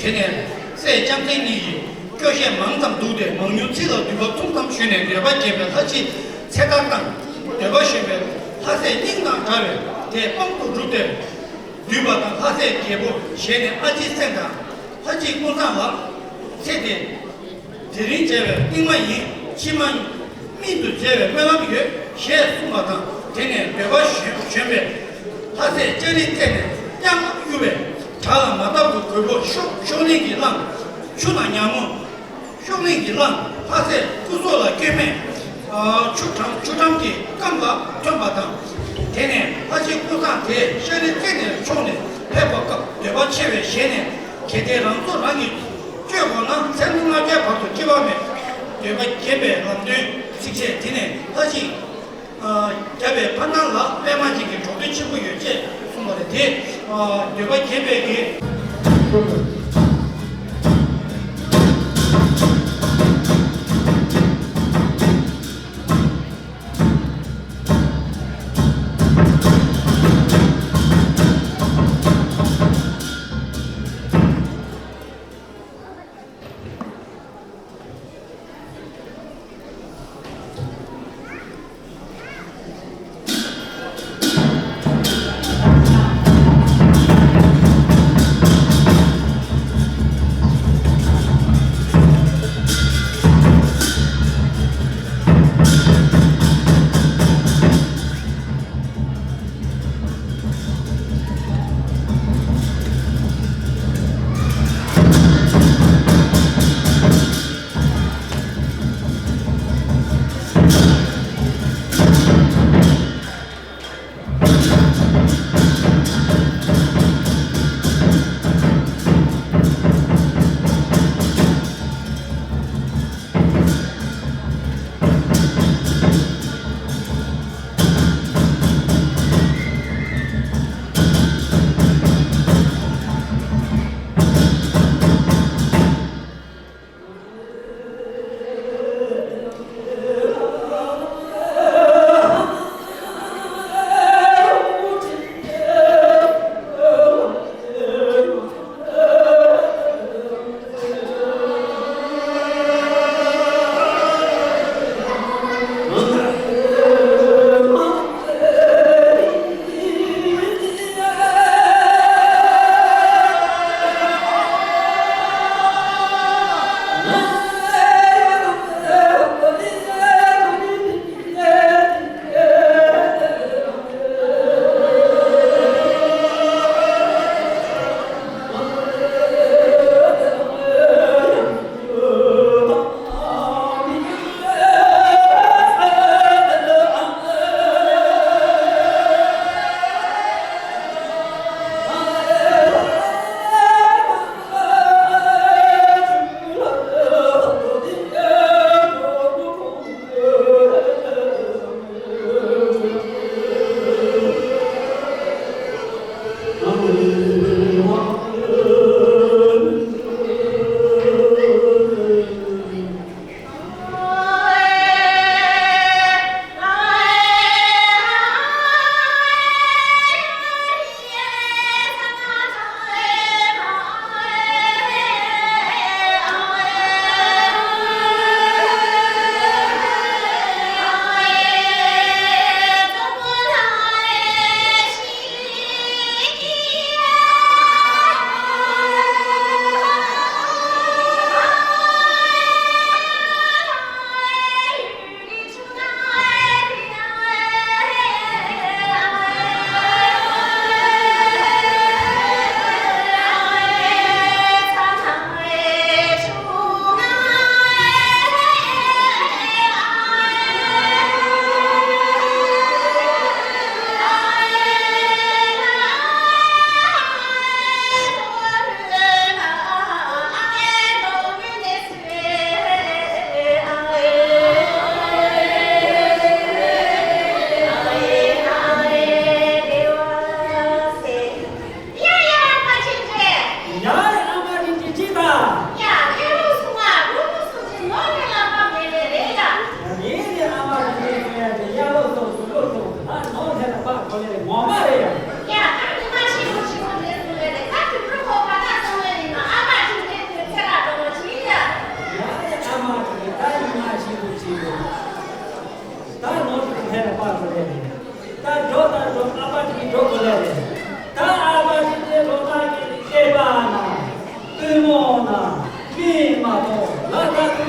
དེ་ནས་སྲས་ལྕམ་ཚན་གཉིས་ཀྱིས་སྐྱོ་ཤས་མང་ཙམ་བསྡུས་ཏེ་མང་ཉུང་ཚིག་ལ་བསྡུས་པ་ཐུང་ཙམ་ཞུས་ནས་འདོད་པ་བརྒྱད་པའི་ལྷ་བཞི་ཚེ་ཐར་དང་། འདོད་པ་གཞོན་པའི་ལྷ་སྲས་སྙིང་དང་འདྲ་བས་དེ་དཔང་དུ་གྲུབ་སྟེ་བསྡུས་པ་དང་། ལྷ་སྲས་བརྒྱད་པོ་ཞལ་ནས་ཨ་ཕྱི་མཚན་དང་། ལྷ་གཅིག་ཀུན་བཟང་ལགས་ཚེ་དེ། དེ་རིང་མཇལ་བའི་རྟིང་མ་ཡིན། ཕྱི་མ་རྨིན་དུ་མཇལ་བའི་སྨོན་ལམ་ཡོད། ཞེས་གསུངས་པ་དང་། དེ་ནས་འདོད་པ་གཞོན་པས་ལྷ་སྲས་ལྕགས་རི་རྩེ་ནས་གཡང་གཡུག་པའི་བྲག་ལ་མ་བཏབ་ཀྱི་རྒོད་པོ་ཤོག་ཤོག་ལེན་གྱིས་བླངས། ཆུ་ནང་ཉ་མོ་ཤོག་ལེན་གྱིས་བླངས། ལྷ་སྲས་སྐུ་སྲོག་ལ་སྐྱོན་མེད། ཆུ་གྲང་ཆུ་གྲང་གི་སྐམ་ལ་ཐོན་པ་དང་། དེ་ནས་ལྷ་གཅིག་ཀུན་བཟང་དེ་ཤ་རི་རྩེ་ནས་མཆོངས་ནས་ཕེབས་པ་སྐབས་འདོད་པ་ཆེ་བའི་ཞལ་ནས། གལ་ཏེ་རང་ཚོ་རང་གིས་སྤྱོད་དགོས་ན་ཚེ་ལོ་ལྔ་བརྒྱའི་བར་དུ་སྐྱེ་བ་མེད། འདོད་པ་བརྒྱད་པའི་ལམ་སྟོན་ཚིགས་བཅད་དེ་ནས་ལྷ་གཅིག་བརྒྱབ་པའི་ཕ་ནང་ལ་པད་མ་ཅན་གྱི་གྲོགས་དོན་ཆེན་པོ་ཡོད་ཅེས་གསུངས་པ་རེད་དེ། འདོད་པ་བརྒྱད་པའི་གི།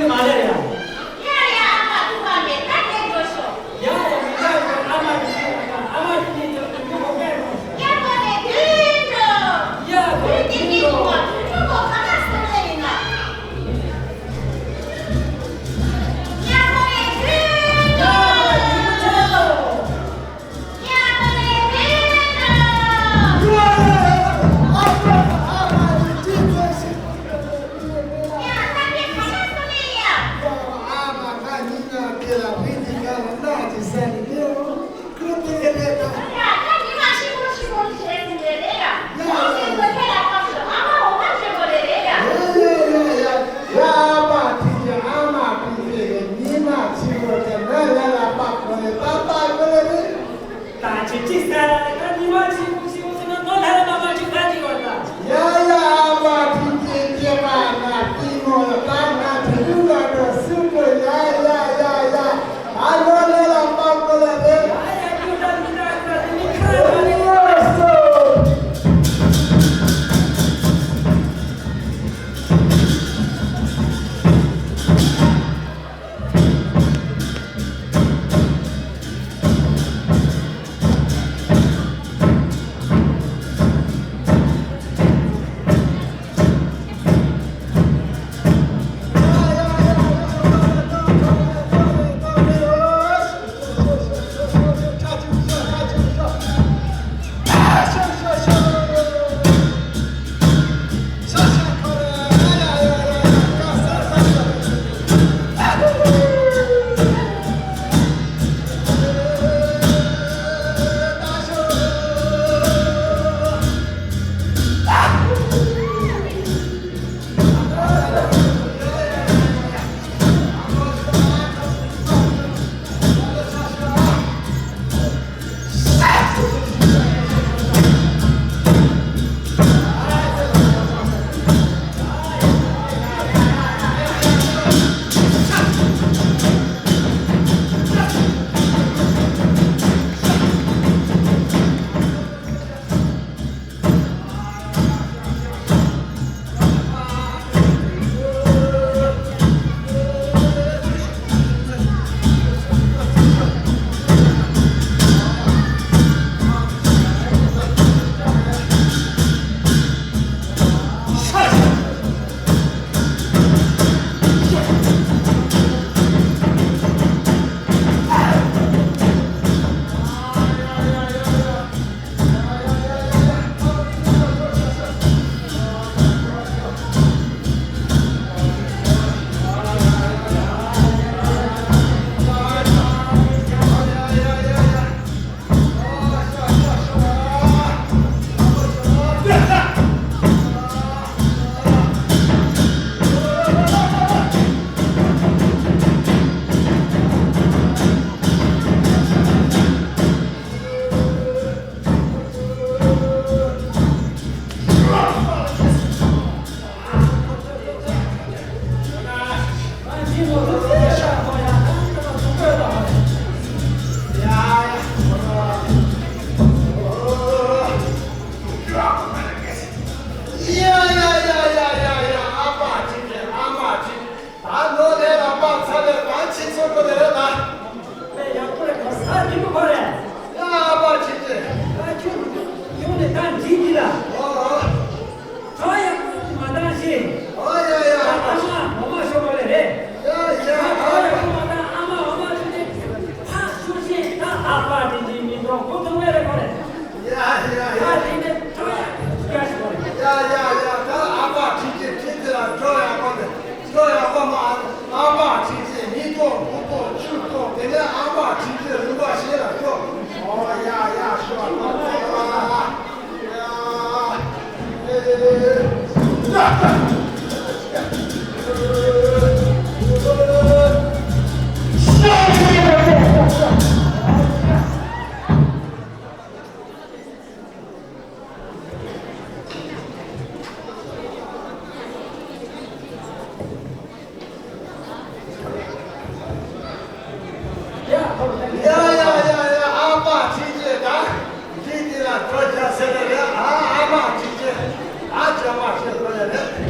མ་ལས་ཡ། ཡ་ཡ་ཨ་མ་ཐུག་པ་མེད་ད་དེ་འགྲོ་ཤོག་ཡ་ཡ་མི་ད་ཡ་ཨ་མ་ཡི་ཨ་མ་ཡི་ཉིད་དུ་ཡོང་གི་ཡོད། ཡ་ཁོ་ནས་དུས་འགྲོ། ཡ་ཁོ་ནས་དུས་འགྲོ། དུས་འགྲོ་གོ་ཁ་ན་སོང་ལེ་ཡིན་ན། ཡ་ཁོ་ནས་དུས་འགྲོ། ད་ཅི་ཅི་ཟེར་ལ་ད་ཉི་མ་ཆི་མོ་ཆི་མོ་ཟེར་ན་ནོ་ལྷ་ར་མ་མ་ཅི་ཟེར་ཅི་བ་ད། ཡ་ཡ་ཨ་མ་ཁྲིད་ཅེས་སྐྱེས་པ་ང་ལྟད་མོ་ལ་ད་ང་དྲི་རུ་ལ་ད་སུ་གོ་ཡ་ཡ་ཡ་ཡ་ཨ་ནོ་ལྷ་ར་མ་གོ་ལ་རེད། ཡ་ཡ་ཁྱོད་ད་མི་ད་ད་དེ་ནི་ཁ་ར་མ་རེད། ཡ་ཡ་ཡ་ཡ་ཡ་ཡ། ཨ་ཕ་ཁྲིད་ཀྱི་ཨ་མ་ཁྲིད་ཀྱི། ད་ནོ་ལས་ལ་པ་ཚ་ལས་ད་ཁྱི་ཚོ་གོ་ལས་རེད་ད། ཨེ་ཡག་པོ་རེད། ག་ས་འདི་མོ་གོ་རེད། ཡ་ཨ་ཕ་ཁྲིད་ཀྱི། ད་ཁྱོད་ཁྱོད་ནས་ད་འདི་འདི་ལ། ཨོ་ཨོ། ཁ་ཡག་པོ་མ་བཏང་ཞིག་ཨོ་ཡ་ཡ། ད་ཨ་མ་ངོ་མ་ཤོར་བ་ལས་རེད། ཡ་ཡ། ད་ཁ་ཡག་པོ་མ་བཏང་ཨ་མ་ངོ་མ་ཤོར་ཏེ་ཕ་ཤོར་ཞིག་ད་ཨ་ཕ་དེ་འདི་མི་འགྲོ་གོ་ཐུབ་མེད་རེད་གོ་རེད། ཡ་ཡ་ཡ། ད་དེ་ནས་ཁྲོ་ཡ་དགའ་ཞིག་གོ་རེད། ཡ་ཡ་ཡ། ད་ཨ་ཕ་ཁྲིད་ཀྱི་ཁྲིད་དེ་ལ་ཁྲོ་ཡ་གོ་རེད། ཁྲོ་ཡ་གོ་མ། ཨ་ཕ་ཁྲིད་ཀྱི་མི་ཐོག་བུ་ཐོག་ཆུ་ཐོག་དེ་ནས་ཨ་ཕ་ཁྲིད་ཀྱི་རུམ་པ་ཞེ་ལ་ཤོག་ཨོ་ཡ་ཡ་ཤོག་ཨ་ཡ། ཡ་ཡ་ཡ་ཡ། ཨ་ཕ་ཁྲིད་ཀྱི་ད་ཁྲིད་ཀྱི་ལ་ཁྲོ་རྒྱ་ཟེར་ནས་རེད། ཨ་ཨ་མ་ཁྲིད་ཀྱི་ཨ་ཅག་མ་ཁྲིད་ཁོ་ཡ་རེད།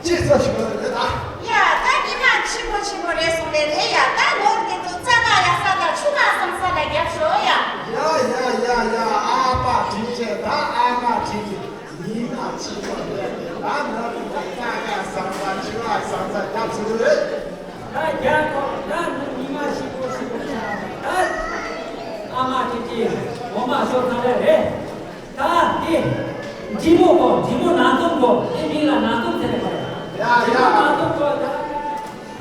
ཅི་ཙམ་ཞིག་རེད་ད། ཡ་ད་ཉི་མ་ཆེན་པོ་ཆེན་པོ་རེད་སོང་རེད་རེད། ཡ་ད་ལོ་འདི་ཚོ་རྩྭ་ལ་ཡ་ས་དང་ཆུ་ལ་སང་ས་ལ་རྒྱབ་ཤོག་ཡ། ཡ་ཡ་ཡ་ཡ། ཨ་ཕ་དྲིན་ཆེ། ད་ཨ་མ་དྲིན་ཆེ། ཉི་མ་ཆེན་པོ་རེད་རེད། ད་ནོར་གྱི་རྩྭ་ལ་སང་ས་ཆུ་ལ་སང་ས་རྒྱབ་ཟེར་གི་རེད། ད་རྒྱ་ཁོ་ད་ནི་ཉི་མ་ཞིག་པོ་ཞིག་པོ་ཆགས་ད། ཨ་མ་ཁྱེད་ཀྱིས་འོ་མ་ཤོར་ཚར་རེད་རེད། ད་འདི་འབྲི་མོ་གོ། འབྲི་མོ་ནང་དུ་གོ། འདི་མིང་ལ་ནང་དུ་ཟེར་གོ་རེད། ཡ་ཡ། འབྲི་མོ་ནང་དུ་གོ་ད།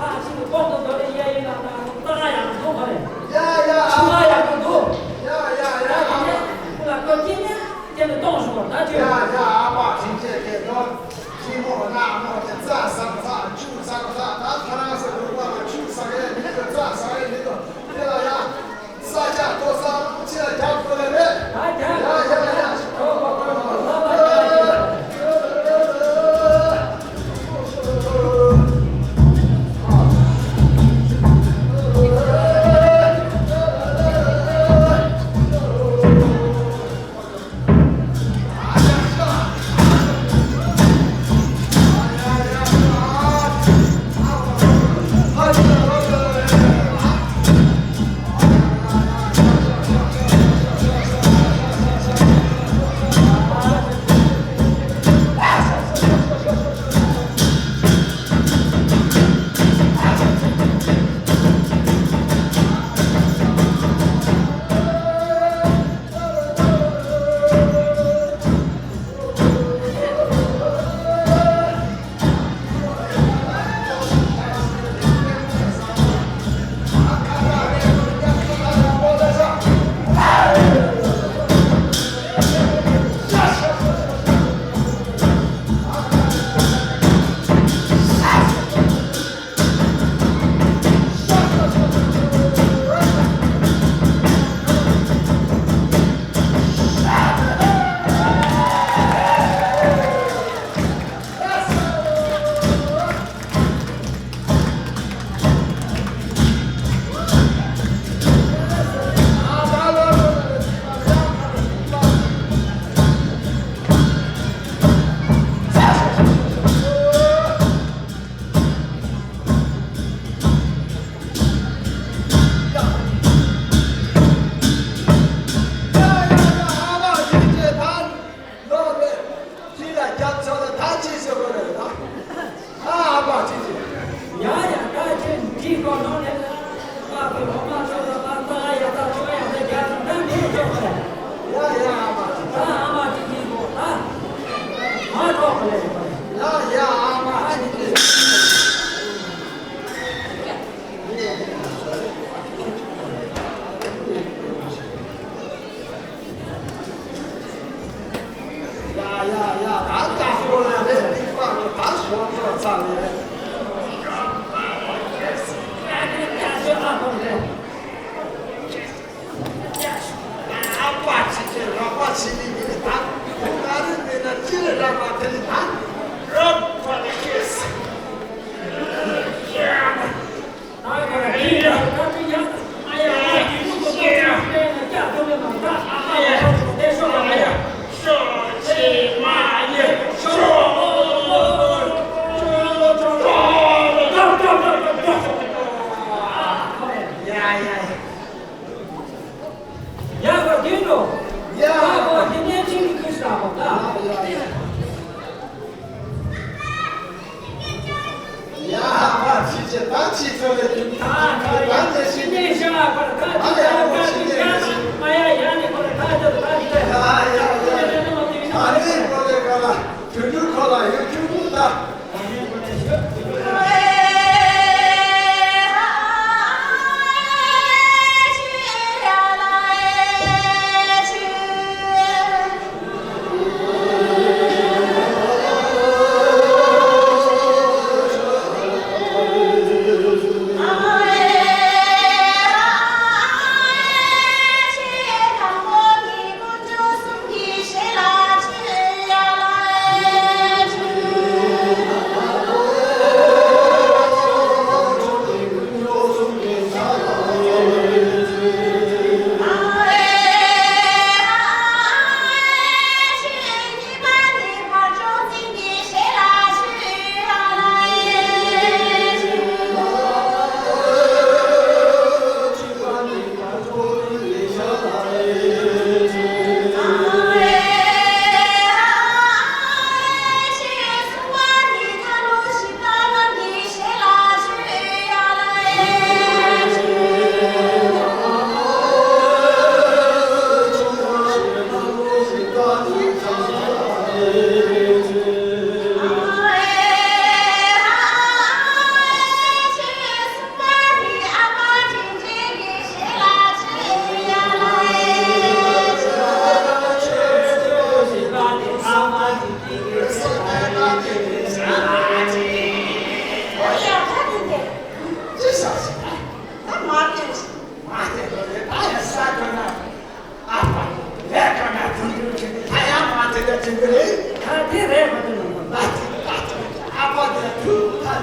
ཨ་ཞིག་གོ་ཏོ་ཏོ་རེད། ཡ་ཡིན་ལ་ད་ད་ཡ་ཡང་དུ་གོ་རེད། ཡ་ཡ། ཆུ་ལ་ཡ་གོ་དུ། ཡ་ཡ་ཡ། ད་འདི་ཁོ་ལ་གོ་ཅི་ནས། དེ་ནི་གཏོང་ཞུ་བ་ད་ཁྱོད། ཡ་ཡ། ཨ་ཕ་དྲིན་ཆེ་དེ་ནོ། ཁྱི་མོ་ན་མོ་དེ་རྩྭ་ཟ་ཟ་ཆུ་ཟ་ཟ། ད་ཁ་རང་སེ་ལུག་པ་ལ་ཆུ་ཟ་གི་མི་འདུག་རྩྭ་ཟ་གི་མི་འདུག་དེ་ལ་ཡ་ས་ཆ་ཐོ་ས་ལུག་ཅི་ལ་རྒྱབ་དགོས་ལེ་རེད། ད་རྒྱབ། ཡ་ཡ་ཡ། ལོག་རེད། ཁྱི་ལ་རྒྱབ་ཆོག་ལ་ད་ཅི་ཟེར་དགོས་རེད་ད། ཨ་ཨ་ཕ་ཅི་ཅི། ཡ་ཡ། ད་ཁྱེད་འདི་ཁོ་ནང་ནས་ཨ་ཕའི་འོ་མ་ཆོག་ལ་ད་ད་ཡ་ད་ཆོག་ཡ་ད་རྒྱ་ད་ད་འདི་ཆོག་གི་རེད། ཡ་ཡ་ཨ་མ་ཅི་ཅི། ད་ཨ་མ་ཅི་ཅི་གོ་ད། མ་ཐོག་གི་རེད། ཡ་ཡ་ཨ་མ་ཅི་ཅི། ཡ་ཡ་ཡ། ད་ལྟ་ཧོ་ལ་རེད། སྡིག་པ་ནི་ད་ཞོག་ཚོ་ཚ་ལེ། ཨ་ཕ་ཅི་ཅི་རོགས་པ་བྱེད་ནི་མི་ནི་ད་ཁོ་ང་རེ་མེད་ན་ཅི་རེ་ར་མ་དེ་ནི་ད་རོགས་པ་ནི་ཤེས། ཡ་ཡ་ཡ། ཡ་གོ་དེ་འགྲོ། ཡ། ད་གོ་དེ་ནས་ཅིག་གི་ཁུ་ཤ་གོ་ད། ཡ་ཡ་ཡ། ཡ་ཧ་པ་ཕྱི་ཆེ་ད་ཕྱི་ཚོ་ལས་རྒྱུ་ད་ད་ནས་ཤི་ནས་ཤ་གོ་ད་ད་ཡ་གོ་ཕྱི་ནས་ཤི་ཨ་ཡ་ཡ་ནས་གོ་ད་ད་ད་ད་ད་ཡ་ཡ་ཡ། ད་ནས་གོ་ལས་ག་ལ་དུད་འགྲོ་ཁོ་ལ་ཡོད་རྒྱུ་མོ་ད།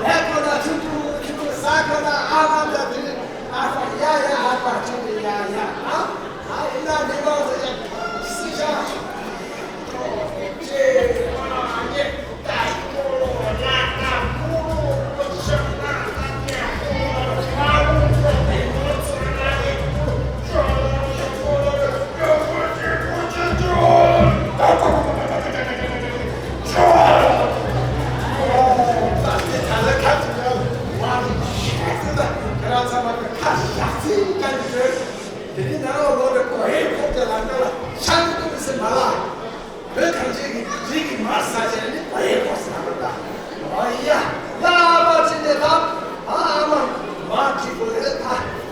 ལྷ་ཁོ་ན་ཆུ་ཆུ་ཆུ་ཆུ་ས་ཁོ་ན་ཨ་མ་ད་དུ་ཨ་ཧ་ཡ་ཡ་ཧ་པ་ཆུ་ཆུ་ཡ་ཡ་ཨ་ཨ་ཨི་ན་མི་མ་ཟེར་ཡ་སི་ཤ། དེ་ནས་ནང་ལོགས་ལ་གོ་ཧེ་ཁོག་གི་ལམ་ཀ་ལ་ཤང་ཏུ་མི་སེ་མ་ལ། བོད་གངས་ཅན་གྱི་རིགས་ཀྱི་མར་ཟ་བྱས་ནི་གོ་ཧེ་ཁོག་ཟ་བ་ད། ཨ་ཡ། ལ་ཨ་མ་ཅི་ནས་ད། ཨ་ཨ་མ། མ་ཅི་གོ་ཧེ་ད།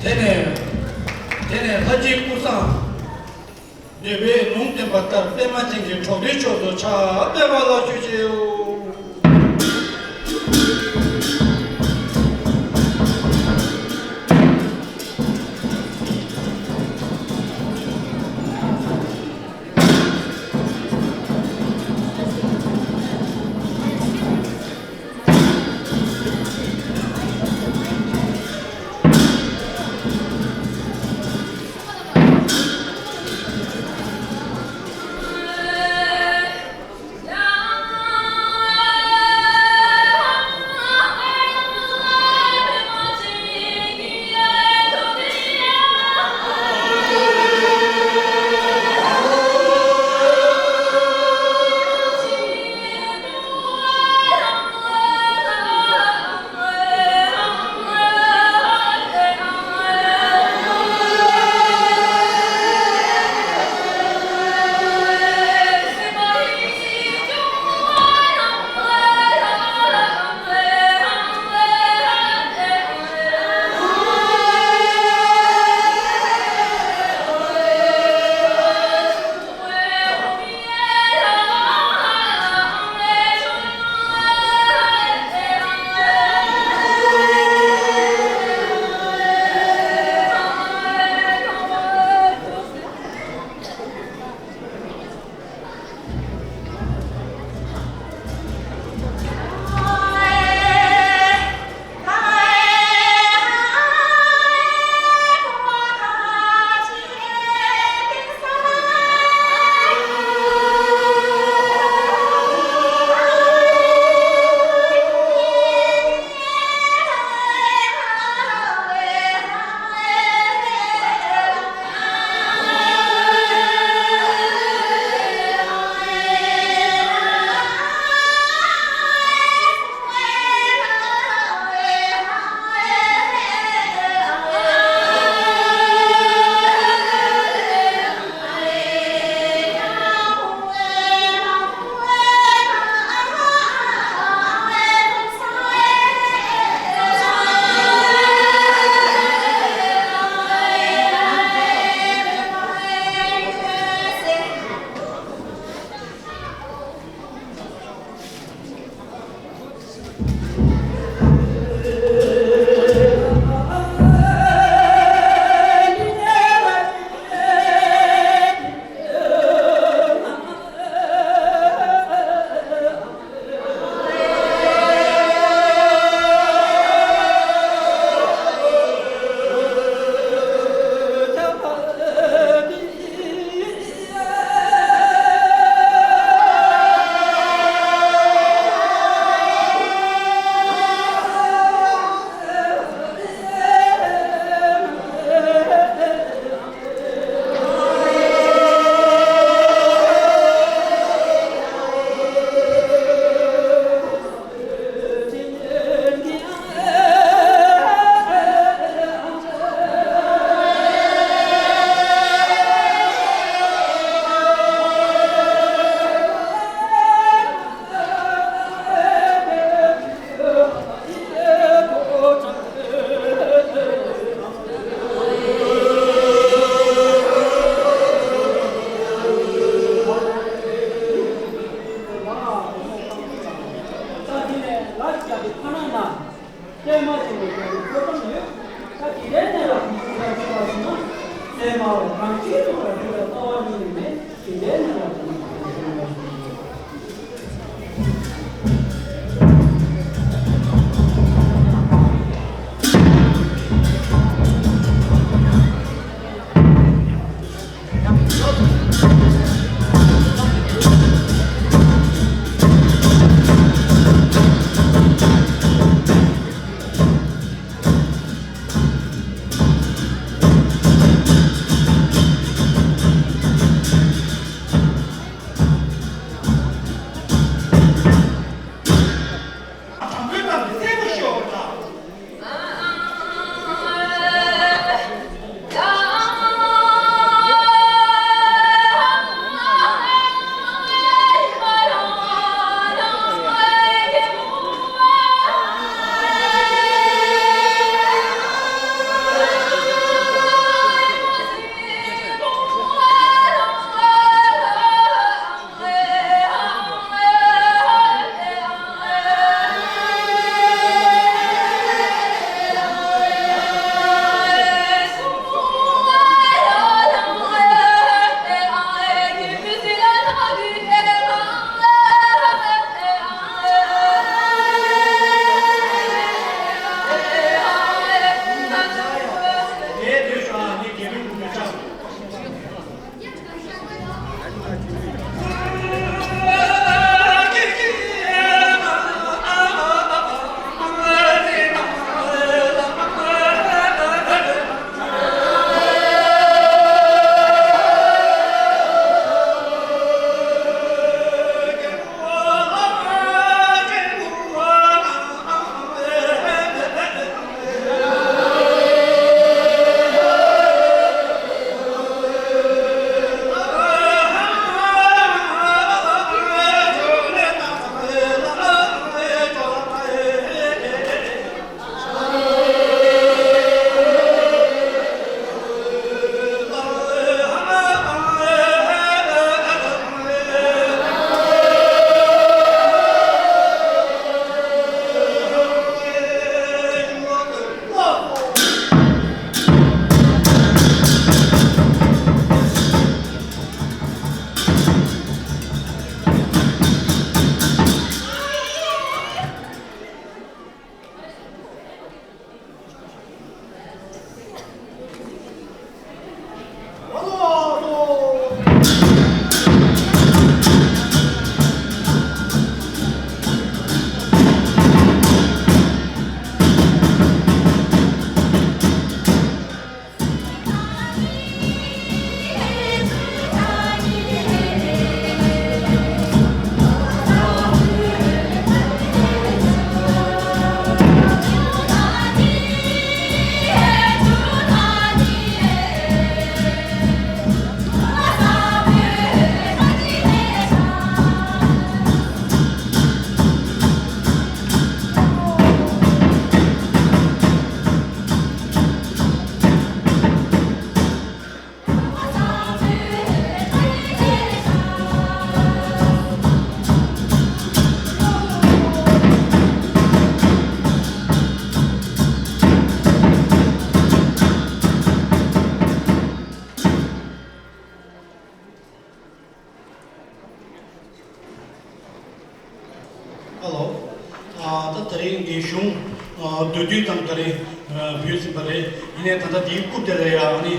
དེ་ནས་དེ་ནས་ལྷ་རྗེ་ཀུན་བཟང་། ནུས་པའི་ལུང་བསྟན་པ་ལྟར་པདྨ་ཅན་གྱི་གྲོགས་རིགས་མཆོག་ཏུ་ཕྱག་འབེབས་པ་ལ་ཞུ་ཞེའོ། ཧ་ལོ། ཨ། ད་དེ་རིང་འདི་གཞུང་ཨ་མདོར་བསྡུས་ཙམ་དེ་རིང་ཨ་བོས་ཟིན་པ་རེད། ཡིན་ནའི་ད་ལྟ་འདིའི་རྐུབ་དེ་ལ་ཡང་ཨ་ནི་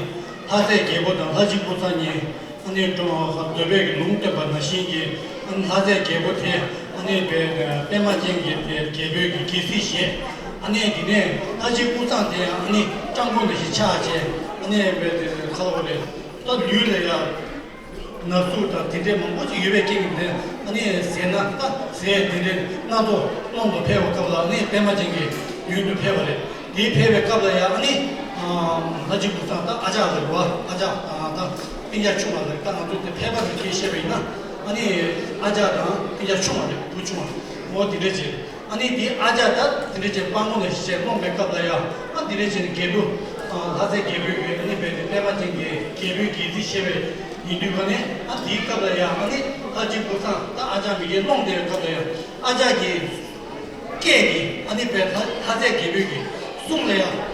ལྷ་སྲས་རྒྱལ་པོ་དང་ལྷ་གཅིག་པུ་ཚང་གཉིས་ཨ་ནི་འགྲོ་འདོད་པའི་ལུང་བསྟན་པ་ནང་བཞིན་གྱི་ཨ་ནི་ལྷ་སྲས་རྒྱལ་པོ་དེ་ཨ་ནི་པདྨ་ཅན་གྱི་དེ་རྒྱལ་པོའི་གི་རྒྱལ་སྲིད་བཞེས། ཨ་ནི་འདི་ནས་ལྷ་གཅིག་པུ་ཚང་དེ་ཡང་ཨ་ནི་སྤྲང་པོ་ནང་བཞིན་ཆགས་བྱས། ཨ་ནི་པད་དེ་ཁ་ལོ་རེད། ད་ལུས་ལ་ཡང་ན་ཟུག་དང་དེ་འདྲའི་མང་པོ་ཅིག་ཡོད་པའི་རྐྱེན་གྱིས་དེ་ཨ་ནི་ཟས་ན་ད་ཟས་དེ་འདྲའི་སྣ་ཚོགས་སློང་དུ་ཕེབས་པའི་སྐབས་ལ་ཨ་ནི་པདྨ་ཅན་གྱི་མདུན་དུ་ཕེབས་པ་རེད། དེ་ཕེབས་པའི་སྐབས་ལ་ཡང་ཨ་ནི་ལྷ་གཅིག་པུ་ཚང་ད་ཨ་ཅག་ལ་རེད་བ། ཨ་ཅག་ད་སྤུན་ཀྱག་ཆུང་བ་རེད། ད་ང་ཚོ་དེ་ཕལ་པ་རེད་ཅེས་བཤད་པ་ཡིན་ན་ཨ་ནི་ཨ་ཅག་དང་སྤུན་ཀྱག་ཆུང་བ་རེད། བུ་ཆུང་བ། འོ་དེ་འདྲ་བྱས། ཨ་ནི་དེ་ཨ་ཅག་ད་དེ་འདྲ་བྱས་སྤྲང་པོ་ནང་བཞིན་བྱས་སློང་པའི་སྐབས་ལ་ཡང་ཨ་དེ་འདྲ་བྱས་ནས་རྒྱལ་པོ་ལྷ་སྲས་རྒྱལ་པོའི་གི་ཨ་ནི་པད་དེ་པདྨ་ཅན་གྱི་རྒྱལ་པོའི་རྒྱལ་སྲིད་བཞེས་པའི་ཡིན་དུས་ག་ནས་ཨ་དེའི་སྐབས་ལ་ཡང་ཨ་ནི་ལྷ་གཅིག་པུ་ཚང་ད་ཨ་ཅག་མི་རྒན་སློང་བསྡད་པའི་སྐབས་ལ་ཡང་ཨ་ཅག་གི་སྐད་ཀྱིས་ཨ་ནི་པད་ལྷ་ལྷ་སྲས་རྒྱལ་པོའི་གི་གསུང་ལ་ཡང་།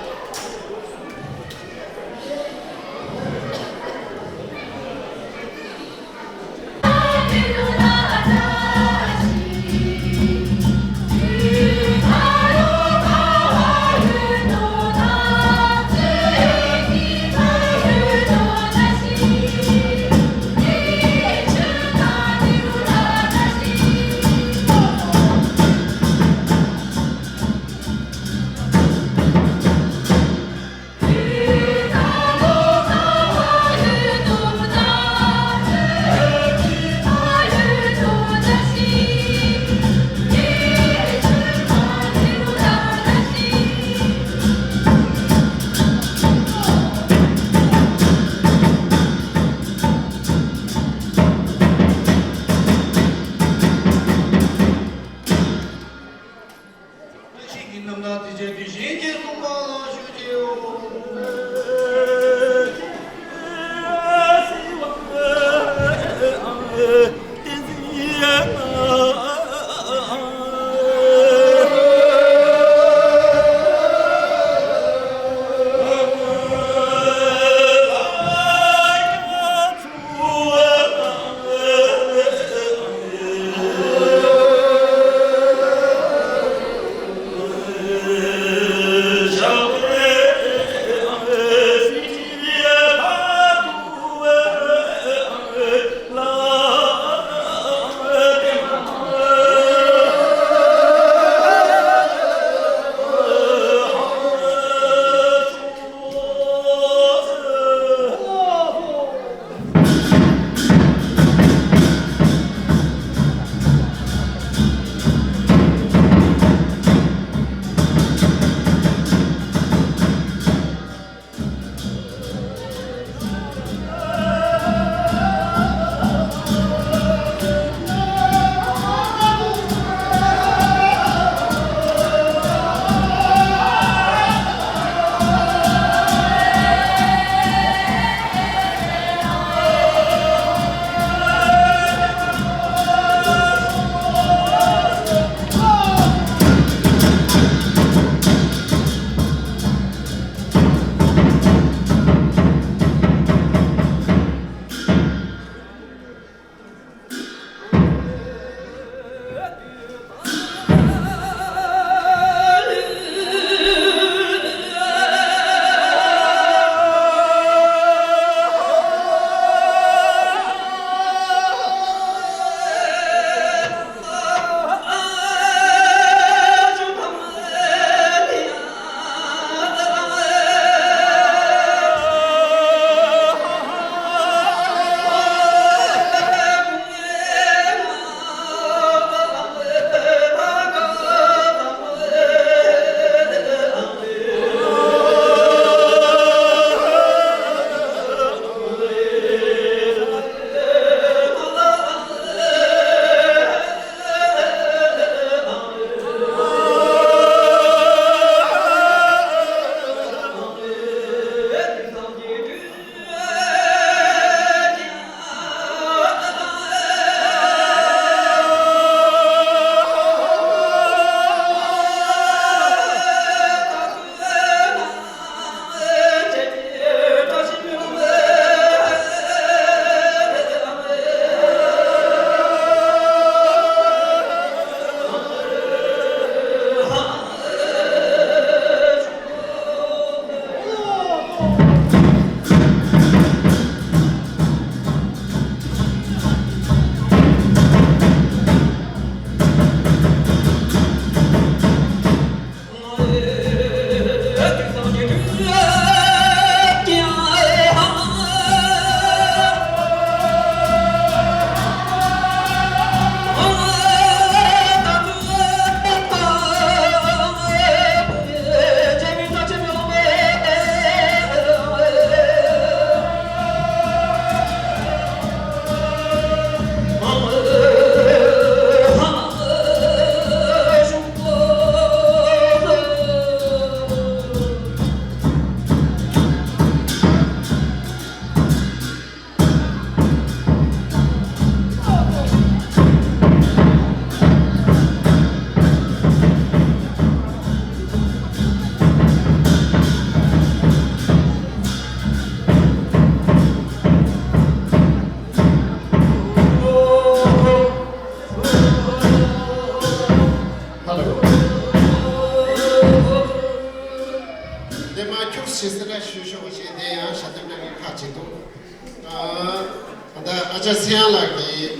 བཀྲ་ཤིས་ཀྱི་རྣམ་ཐར་དེ་བྱས་དུས་གཞན་གྱིས་གསུངས་པ་ལ་ཞུ་རྒྱུའོ།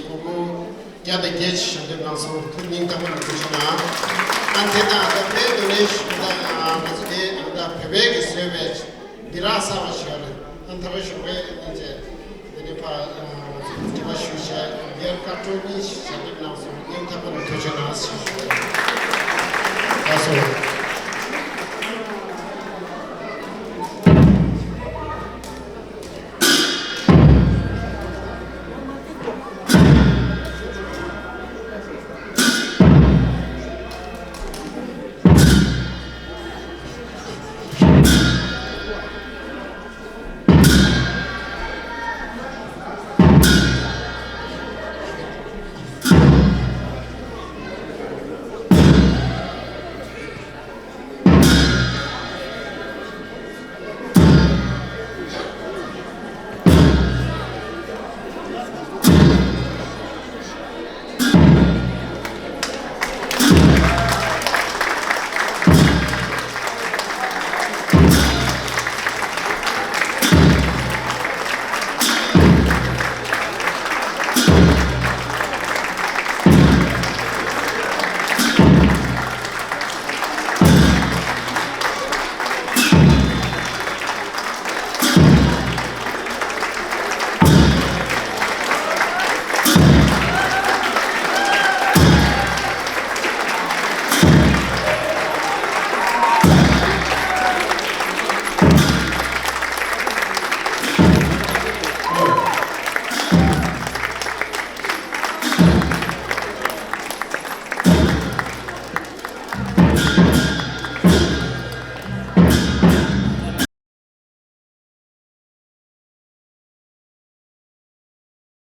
སྒོར་མོ་བརྒྱ་དང་བརྒྱད་ཅིག་ཞལ་འདེབས་གནང་སོང་། ཐུགས་སྙིང་ཐག་པ་ནས་ཐུགས་རྗེ་ཆེ་གནང་། ཨ་དེ་དང་ད་ཕེབས་འདུག་ནས་ཞུ་ད་ང་ཚོ་དེ་ད་བོད་པའི་གི་བཟོས་པའི་སྦི་རག་གསར་པ་ཞིག་ཡོད་རེད། ཨ་ད་རེས་ཞོགས་པའི་ཨ་ཅེ་དེ་ནས་ཕ་ང་ཚོ་དྲི་བ་ཞུས་བྱས་ཡར་སྐར་གྲངས་གཉིས་ཞལ་འདེབས་གནང་སོང་། སྙིང་ཐག་པ་ནས་ཐུགས་རྗེ་གནང་ཞེས་ཞུ། ལགས་སོ།